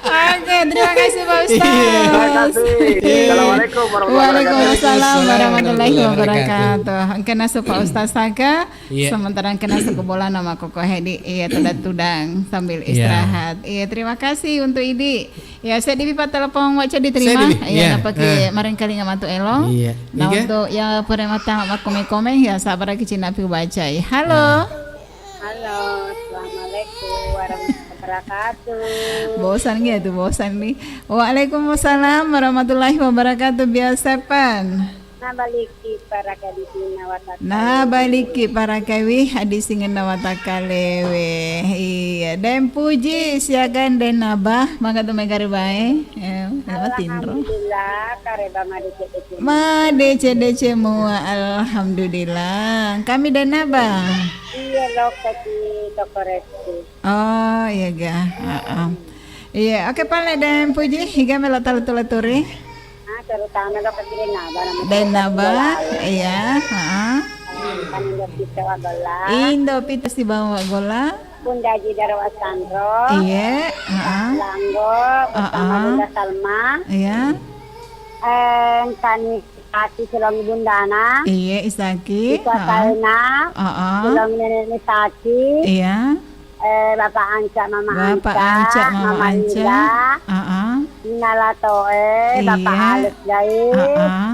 Oke, terima kasih, Pak Ustaz. Iya. Terima kasih. Iya. Assalamualaikum warahmatullahi wabarakatuh. Waalaikumsalam warahmatullahi Warahmatullahi wabarakatuh. wabarakatuh. Engka nasu Pak Ustaz Saka, Iya. sementara engka nasu ke bola nama koko hedi, iya, tudang-tudang sambil Iya. istirahat. Iya, terima kasih untuk Idi. Ya, seddi pi pattelepong wacca diterima. Seddi pi? Iya, Iya. napake Ah. marengkalinga matu elo. Iya. Nah, Iga? untuk ya pura mata makkome-komen, ya, sabar ki cina pi bacai. Halo. Ah. Halo, assalamualaikum warahmatullahi wabarakatuh. Bosan gitu, bosan nih. Waalaikumsalam warahmatullahi wabarakatuh. Biasa pan. Nabaliki para kadisina watakalewe. Nabaliki para kawi hadisingenna watakalewe. Iya, dan puji siakan dan nabah, maka tu mega rebae. Eh, tinro. Alhamdulillah, kareba madeceng-deceng. Madeceng-deceng mua, alhamdulillah. Kami dan nabah. Iya, lokasi toko restu. Oh, iya ga. Heeh. Iya, oke, pale dan puji, higa melo taletu-leturi. Ah, terutama lo kecilin naba nama Dan naba, iya, heeh. Kan Indo Pito Wagola. Indo Pito sibawa Wagola. Bunda Jidaro Wasandro. Iya, heeh. Langgo, bersama Heeh. Bunda Salma. Iya. Eh, Tani Isaki silongi bundana. Iya, Isaki. Ika Heeh. Kaina. Heeh. Silongi nenek Isaki. Iya. Eh, Bapak Anca, Mama Bapak Anca, Anca, Mama Mama Anca. Ila. Heeh. Nala Toe, Bapak Iya. Alex Gaib. Heeh.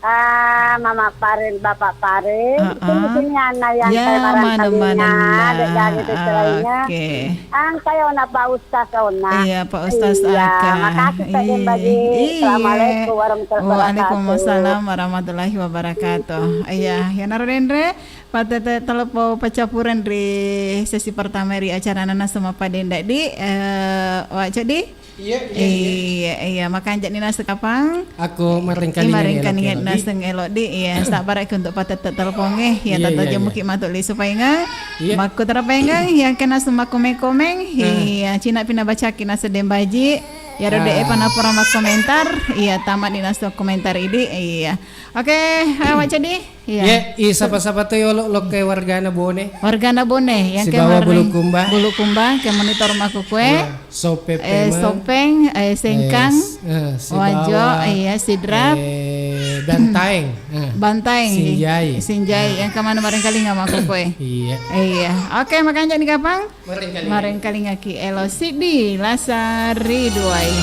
Ah, Mama Paril, Bapak Paril. Heeh. Sini-sini anak yang Ya, saya barang mana-mana kalinya, lah. Dek Gaib itu selainnya. Oke. Ang kayo na Pak Ustaz ona. Iya, Pak Ustaz Iya, Aka. makasih, Pak Iya. Dembaji. Iya. Assalamualaikum warahmatullahi wabarakatuh. Waalaikumsalam warahmatullahi wabarakatuh. Iya, ya naro denre, patete telepo pecappuren ri sesi pertama ri acara Nana Semapa Denda di, eh, Wak Cedi? Iya, iya, iya. Iya, iya, makanja ni nase kapang. Aku marengkalinga Iya, marengkalinga elo, elo, di. Naseng elo, di. Iya, sabar ki untuk patete teleponge. Iya, Iya, tato iya, jamu iya. ki matu lisu painga. Iya. Makku terapainga, yang kena semaku mekomeng. Nah. Iya, cina pina baca ki nase dembaji. Iyaro de' epa napura makkomentar, iya, tamani nasu komentar idi, iya. Oke, eh, Wak Cedi? Iya. Ye, i sapa-sapa to yolo lokke wargana Bone. Wargana Bone, yang sibawa kemarin Bulukumba. Bulukumba, ke monitor makkukue. Iya, Sopeng, eh, Pemeng. Sopeng, eh, Sengkang, eh, s-, eh, sibawa, Wajo, iya, Sidrap. Eh, Bantaeng. Eh, Bantaeng. Sinjai. Sinjai, yang kemana barangkali nggak makkukue. Iya. Iya. Oke, makanya nih kapang. Marengkalinga. Marengkalingaki elo siddi lasa riduai.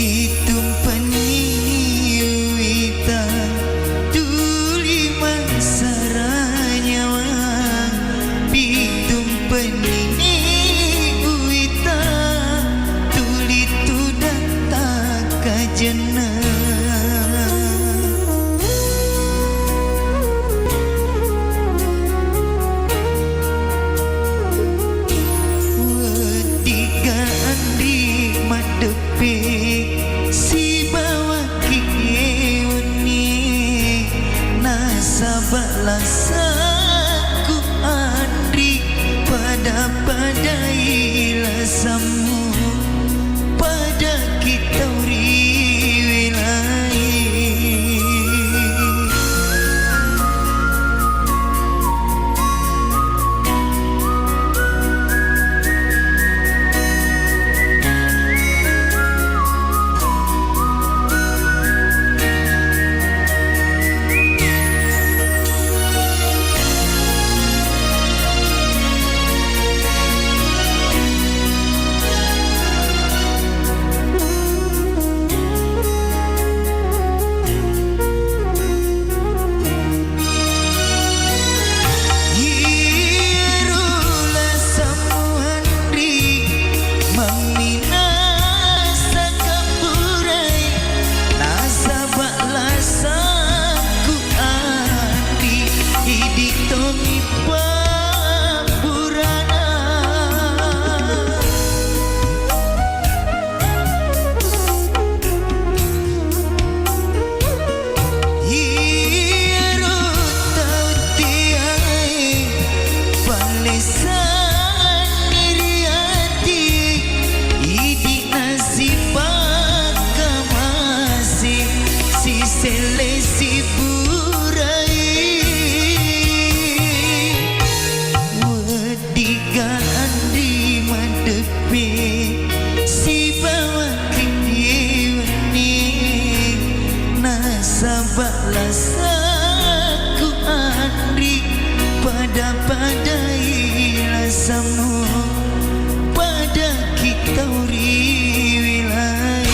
Pitumpenni uwita tuli massara nyawa, pitumpenni uwita tuli tudang takkajenna. Wettiga anri maddeppe sibawa ki wenni, nasaba lasaku anri pada-padai lasammu. Pada kita ri wilai. Iyaro lasammu anri mamminasa kabburai, nasaba lasakku anri idi tomi pabburana. Iyaro tau teae palessanni ri ati, idi nasipakkamase siselle sipurai. Diga anri maddeppe sibawa kiddi wenni, nasaba lasaku anri pada-padai lasammu, pada kita ri wilai.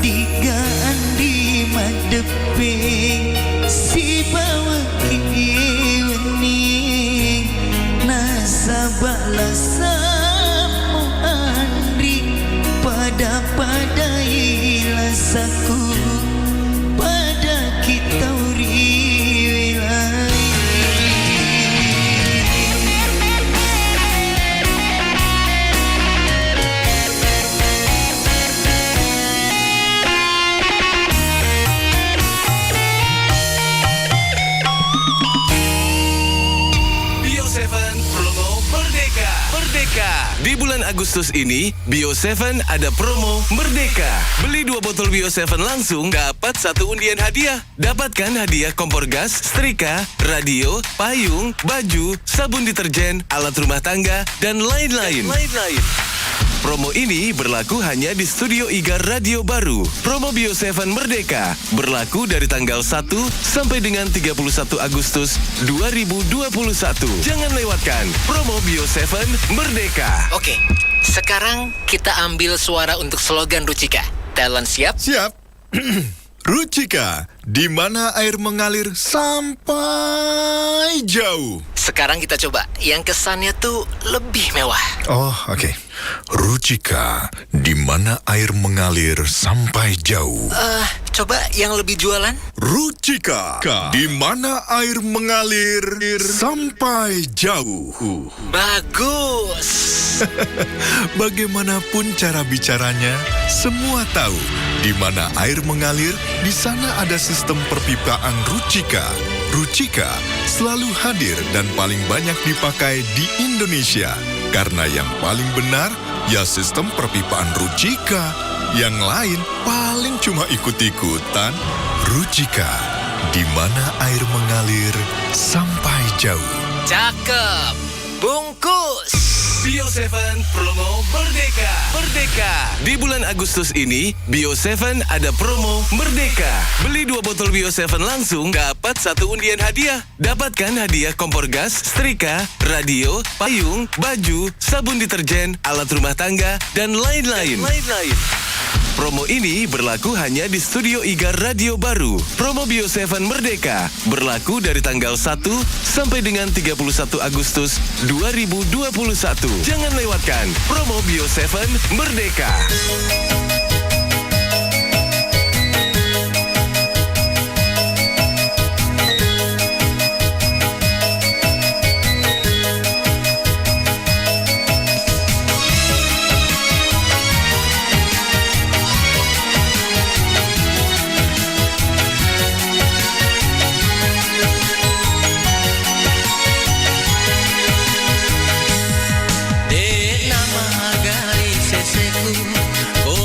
Weddikka andi maddeppe sibawa ki wenni, nasaba lasammu anri pada-padai lasaku pada ki tau ri wilai. Bio Seven Promo Merdeka. Merdeka. Di bulan Agustus ini, Bio Seven ada promo Merdeka. Beli dua botol Bio Seven langsung, dapat satu undian hadiah. Dapatkan hadiah kompor gas, setrika, radio, payung, baju, sabun deterjen, alat rumah tangga, dan lain-lain. Lain-lain. Promo ini berlaku hanya di Studio Igar Radio Baru. Promo Bio Seven Merdeka berlaku dari tanggal satu sampai dengan tiga puluh satu Agustus dua ribu dua puluh satu. Jangan lewatkan promo Bio Seven Merdeka. Oke, sekarang kita ambil suara untuk slogan Rucika. Talent siap? Siap. Rucika, di mana air mengalir sampai jauh. Sekarang kita coba yang kesannya tuh lebih mewah. Oh, oke. Rucika, di mana air mengalir sampai jauh. Eh, coba yang lebih jualan. Rucika, di mana air mengalir sampai jauh. Bagus. Bagaimanapun cara bicaranya, semua tahu di mana air mengalir, di sana ada sistem perpipaan Rucika. Rucika selalu hadir dan paling banyak dipakai di Indonesia. Karena yang paling benar, ya sistem perpipaan Rucika. Yang lain paling cuma ikut-ikutan. Rucika, di mana air mengalir sampai jauh. Cakep. Bungkus. Bio Seven Promo Merdeka. Merdeka. Di bulan Agustus ini, Bio Seven ada promo Merdeka. Beli dua botol Bio Seven langsung, dapat satu undian hadiah. Dapatkan hadiah kompor gas, setrika, radio, payung, baju, sabun deterjen, alat rumah tangga, dan lain-lain. Lain-lain. Promo ini berlaku hanya di Studio Igar Radio Baru. Promo Bio Seven Merdeka berlaku dari tanggal satu sampai dengan tiga puluh satu Agustus dua ribu dua puluh satu. Jangan lewatkan promo Bio Seven Merdeka. De'na magai seseku, ko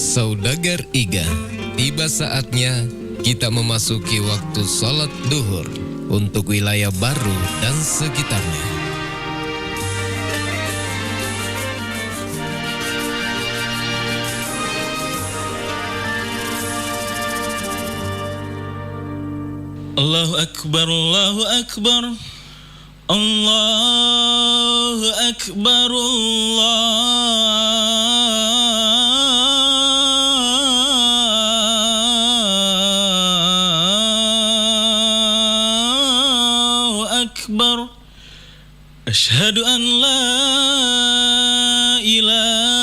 Saudagar Iga, tiba saatnya kita memasuki waktu salat duhur untuk wilayah Baru dan sekitarnya. Allahu Akbar, Allahu Akbar. Allahu Akbar, Allahu Akbar. Asyhadu an la ilaha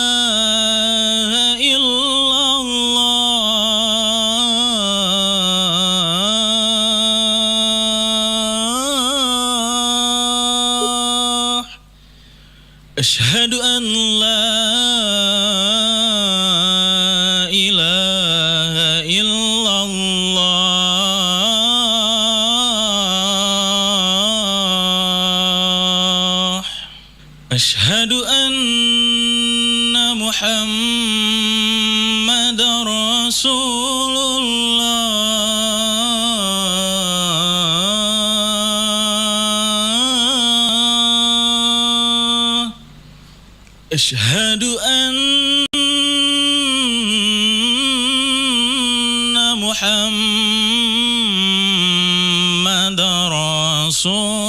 illallah. Asyhadu an la ilaha illallah. Asyhadu anna Muhammadar Rasulullah. Asyhadu anna Muhammadar Rasulullah.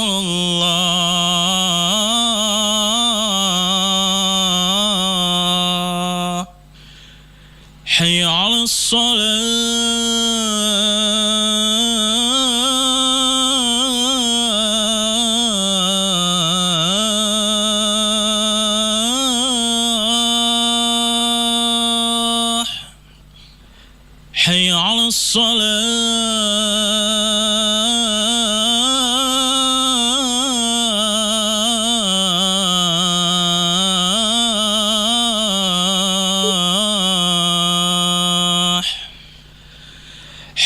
Hayya 'alas shalah. Hayya 'alas shalah.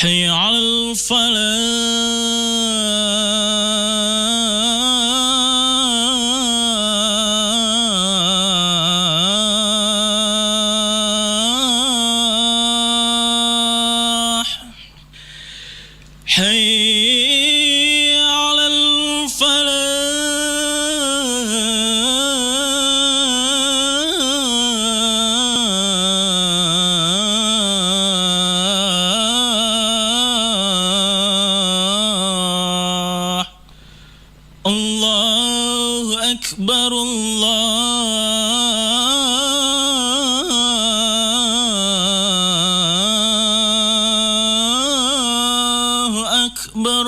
Hayya 'alal falah. Hayya 'alal falah. Allahu Akbar, Allahu Akbar.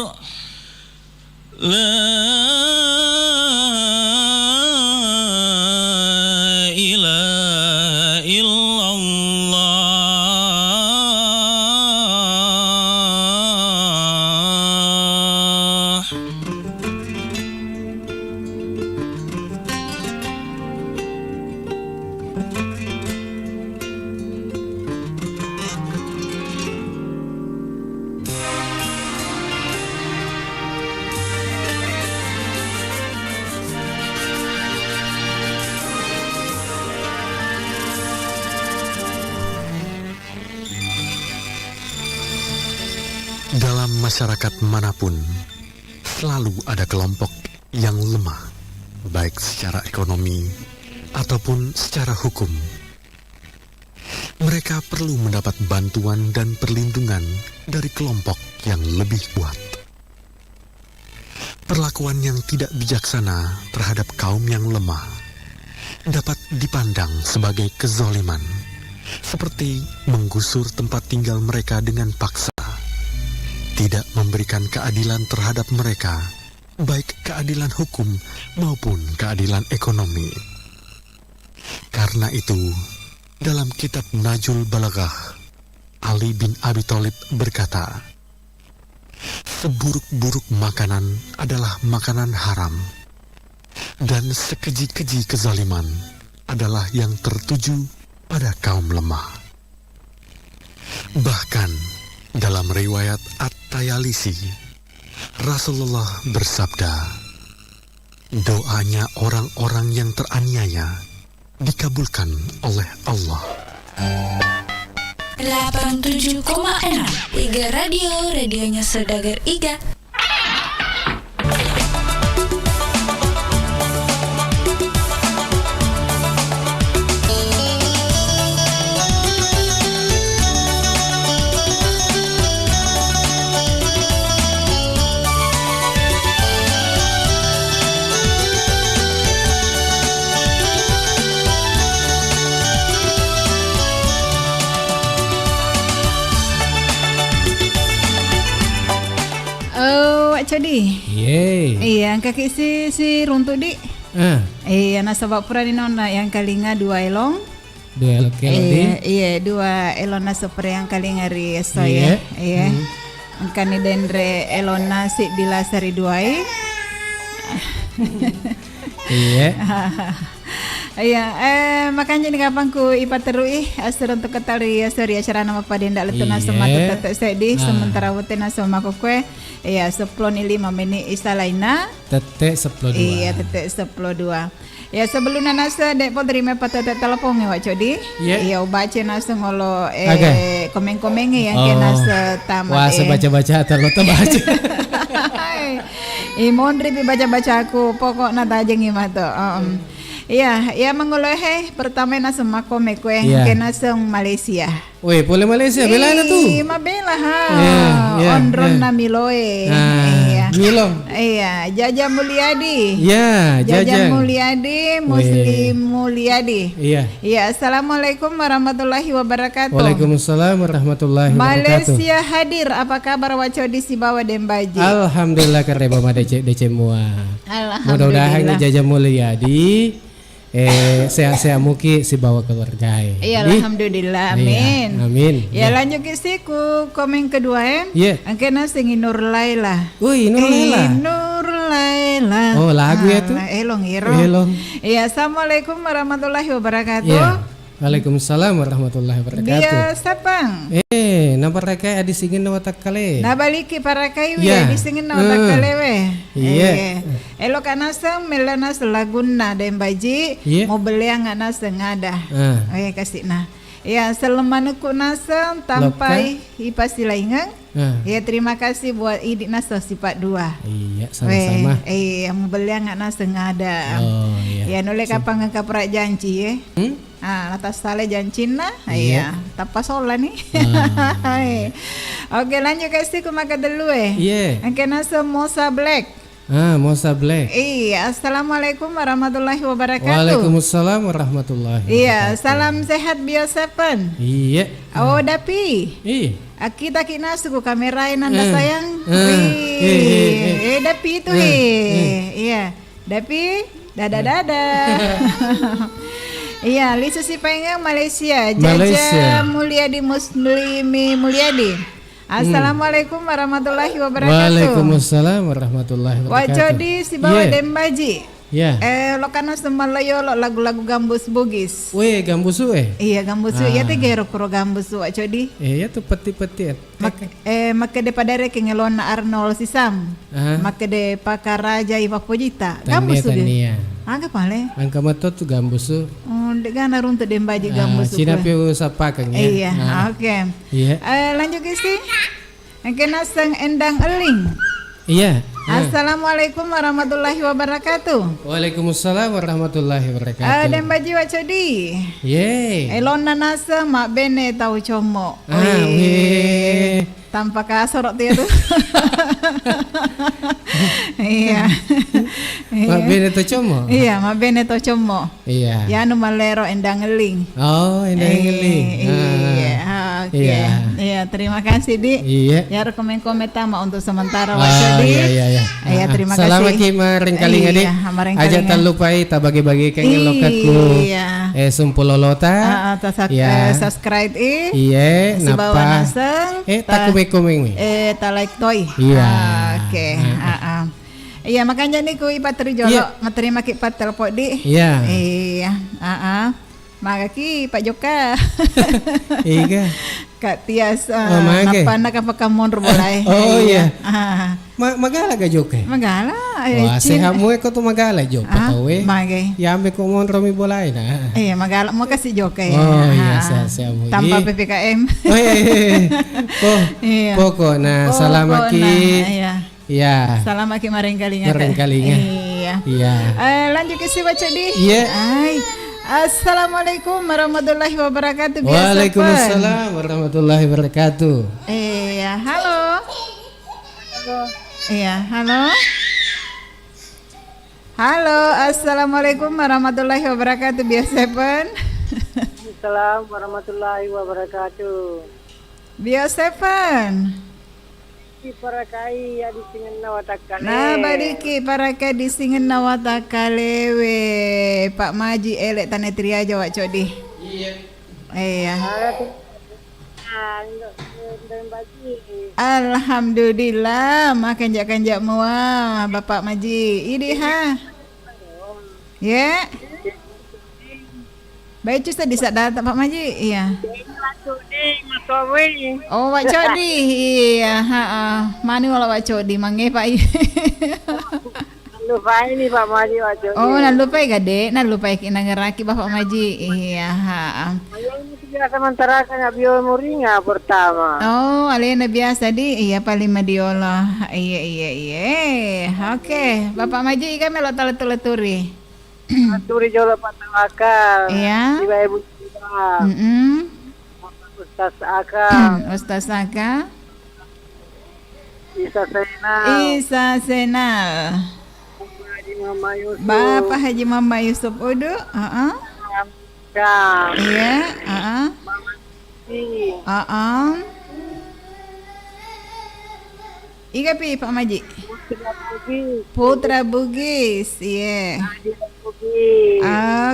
La ilaha illallah. Dalam masyarakat manapun, selalu ada kelompok yang lemah, baik secara ekonomi ataupun secara hukum. Mereka perlu mendapat bantuan dan perlindungan dari kelompok yang lebih kuat. Perlakuan yang tidak bijaksana terhadap kaum yang lemah dapat dipandang sebagai kezaliman, seperti menggusur tempat tinggal mereka dengan paksa, tidak memberikan keadilan terhadap mereka, baik keadilan hukum maupun keadilan ekonomi. Karena itu, dalam kitab Najul Balaghah, Ali bin Abi Thalib berkata, "Seburuk-buruk makanan adalah makanan haram, dan sekeji-keji kezaliman adalah yang tertuju pada kaum lemah." Bahkan dalam riwayat At-Tayalisi, Rasulullah bersabda, "Doanya orang-orang yang teraniaya dikabulkan oleh Allah." Delapan tujuh koma enam Iga Radio, radionya saudagar Iga. Oh, Wak Codi. Yeay. Iya, engkaki si, si runtu, Di. Ah. Iya, nasaba purani nonna yang kalinga dua elong. Dua elong kelong, Di. Iya, iya, dua elong nasaba pura yang kalinga ri esso, Iya. ya. Iya. Hmm. Engkani denre elonna siddi lasa ri duai. Iya. Iya, eh, makanja ni kapang ku ipatterui, eh, assureng tu ketali, eh, sori acarana mappadenda lettu Iya. nasu matu tette seddi, Ah. sementara wettu nasu makkukue, iya, seppulo ni lima menit isa lainna. Tette seppulo dua. Iya, tette seppulo dua. Ya, sebelumna nasu, de' po terima patete telepon, eh, Wak Codi. Iya. Iya, ubaca nasu ngolo, eh, Oke. komen-komen yang Oh. kena setama, Wah, eh. sebaca-baca, telo tebaca. Hai. Ih, monri pi baca-bacaku, pokokna tajengi mato. Om. Iya, iya mangolo he, pertama naseng makkome kue, Iya. engke naseng Malaysia. Weh, pole Malaysia, belana tu. Ih, mabela ha. Iya, iya, Onronna iya. Miloe. Ah, Iya. Milong. Iya, Jaja Mulyadi. Iya, Jaja Jaja. Mulyadi, Weh. Muslim Mulyadi. Iya. Iya, assalamualaikum warahmatullahi wabarakatuh. Waalaikumsalam warahmatullahi wabarakatuh. Malaysia hadir, apa kabar Wak Codi sibawa Dembaji? Alhamdulillah, kareba ma dece-, decemua. Alhamdulillah. Mudah-mudahan Jaja Mulyadi, eh, sehat-sehat muki sibawa keluarga e. Iya, Di? Alhamdulillah. Iya, Amin. Amin. Ya, Iya. lanjut ki si ku komen kedua, eh. Iya. Engke naseng Nur Laila. Woi, Nur Laila. Nur Laila. Oh, lagu ya tu? Ah, elong, ero. Elong. Iya, assalamualaikum warahmatullahi wabarakatuh. Iya. Waalaikumsalam warahmatullahi wabarakatuh. Biasa, Bang. Eh, naparakkai adi singenna watakkale. Nabaliki parakaiwi Iya. adi singenna Eh. watakkalewe. Iya. Eh, eloka naseng, mella naseng lagunna Dembaji, Iya. mubelleang naseng ada. Ah. Eh, kasina. Iya, selleng manukku naseng, Lokka. tampai ipasilaingeng. Ah. Iya, terima kasih buat idi naseng sifat dua. Iya, sama-sama. Weh, iya, mubelleang naseng ada. Oh, iya. Iya, nulle Sim- kapang kapra janci, ya. Hmm? Ah, natassalai jancinna. Iya. Iya, tappa sola ni. Ah. Hai. Oke, lanjut ke si ku maka dulu, eh. Iya. Engke naseng Mosa Black. Ah, Mosa Black. Iya, assalamualaikum warahmatullahi wabarakatuh. Waalaikumsalam warahmatullahi Iya, wabarakatuh. salam sehat biasa, Pen. Iya. Oh, Dapi. Ih. Akita ki nasu ku kamera e nanda Eh. sayang. Eh. Wih. Eh, eh, eh. Eh, Dapi itu, Eh, eh. eh. Iya. Dapi, dada, Eh. dada. Iya, lisu si paingang Malaysia. Jaja Malaysia. Mulyadi Muslimi Mulyadi. Hmm. Assalamualaikum warahmatullahi wabarakatuh. Waalaikumsalam warahmatullahi Wak wabarakatuh. Codi sibawa Iya. Dembaji. Iya. Eh, lokana semalayo lo lagu-lagu gambus Bugis. Weh, gambusu, eh? Iya, gambusu. Iya, Ah. te gero kuro gambusu, Wak Codi. Eh, iya tu peti-peti, eh. Mak-, eh, makkede padare kengelona Arnold Sisam. Ah. Makkede pakaraja iwa pojita. Tania, Gambusu de. tania. Aga pale? Angka mato tu gambusu. Oh, de gana runtu Dembaji Ah, gambusu Cina kue. piu sapakeng, ya? Iya, Ah. oke. Iya. Eh, lanjut ke si. Engke naseng Endang Eling. Iya. Ah. Assalamualaikum warahmatullahi wabarakatuh. Waalaikumsalam warahmatullahi wabarakatuh. Eh, Dembaji Wak Codi. Yeay. Elonna naseng mabbene tau commo. Ah, Wih. weh. Tanpa kasoro tu ya tu. Iya. Iya. Mabbene to commo? Iya, mabbene to commo. Iya. Yanu malero Endang Eling. Oh, Endang Eh, Eling. Ah. iya, oke. Iya. Iya, terima kasih, Di. Iya. Ya, komen-komen tama untuk sementara Ah, waktu, Di. iya, iya, iya. Iya, Ah, terima salama kasih. ki marengkalinga, Di. Iya, marengkalinga. Aja tak lupai tak bagi-bagi keng Iya. lokakku. Eh, sumpulolota. Ah, ah, ta sak-, Iya. eh, subscribe, i. Iya, Sibawa napa? naseng, Eh, ta tak kumeng-kumeng, mi. eh, ta like toi. Iya. Ah, oke. Ah, ah. Ah, ah. Iya, makanya ni ku ipat teri jolo, Iya. materi maki pat telepon, Di. Iya. Iya, ah, ah. Magaki Pak Joka. Iga. Kak Tias, oh, ah, mage. Nappanna kapakka monro bolae. Oh, iya. Ah. Ma-, magala ga jokke? Magala, eh, wah, cin-, sehat mu eko tu magala joppa ah, tau e. Mage. Yambe ko monro mi bolae na. Eh, magala mo kasi jokke. Oh, iya, ah, sehat-sehat mu. Tanpa P P K M. Oh, iya, iya, iya. Oh, iya. Pokokna salamaki. Pokokna, iya. Iya. Salamaki marengkalinga. Marengkalinga. Iya. Iya. Eh, lanjut ke si baca di. Iya. Ai. Assalamualaikum warahmatullahi wabarakatuh. Biasa Waalaikumsalam warahmatullahi wabarakatuh. Iya, halo. Iya, halo. Halo, assalamualaikum warahmatullahi wabarakatuh. Biasa Seven. Assalamualaikum warahmatullahi wabarakatuh. Bio Seven. Ki parakai adisingenna watakkale. Nabadiki parakai disingenna watakkalewe. Pak Maji ele' tane triaja wa codi. Iya. Iya. Ala tu-, ah, ndo-, ndo-, ndo baji. Alhamdulillah, makanja-kanja mua Bapak Maji. Idi ha. Ye. Baicu seddi saddata, Pak Maji? Iya. Oh, Wa Codi. Iya, ha. Mani wala Wa Codi, mange, Pak. Lupai ni, Pak Maji, Wa Codi. Oh, nalupai gade, nalupai ki nangeraki Bapak Maji. Iya, ha. Ayo, ini biasa mantaraka na bio muringa pertama. Oh, alena biasa di, iya paling madiola. Iya, iya, iya. Oke, Bapak Maji, iga melo taletu-leturi. Aturi jolo Pak Tawakal. Iya. Ibu Ibu. Mm-mm. Ustaz Aka. Ustaz Aka. Isa Sena. Isa Senal. Bapak Haji Mama Yusuf. Bapak Haji Mama Yusuf Udu. Heeh. Iya, heeh. Mama Siti. Heeh. Iga pi, Pak Maji? Putra Bugis. Putra Bugis, iya. Nadia Bugis.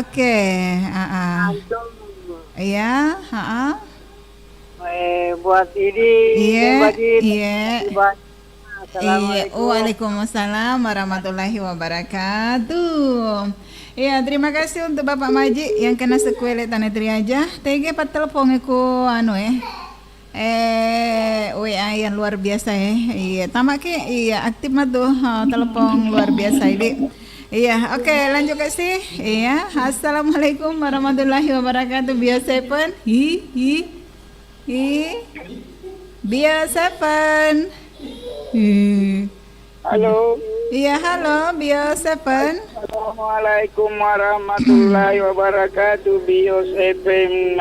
Oke, heeh. Antum. Iya, heeh. Eh, buat Idi, iya, Bung Bajin. Iya. Terima kasih banyak. Iya, assalamualaikum. Waalaikumsalam warahmatullahi wabarakatuh. Iya, terima kasih untuk Bapak Maji yang kena sekuele tane triaja. Tege pattelepon ku anu eh. Eh, W A yang luar biasa eh. Iya, tamaki, iya, aktif mah tuh, eh, telepon luar biasa ini. Iya, oke, lanjut ke si. Iya, assalamualaikum warahmatullahi wabarakatuh. Bio Seven. Hi, hi. Hi. Bio Seven. Hi. Halo. Iya, halo, Bio Seven. Assalamualaikum warahmatullahi wabarakatuh, Bio Seven.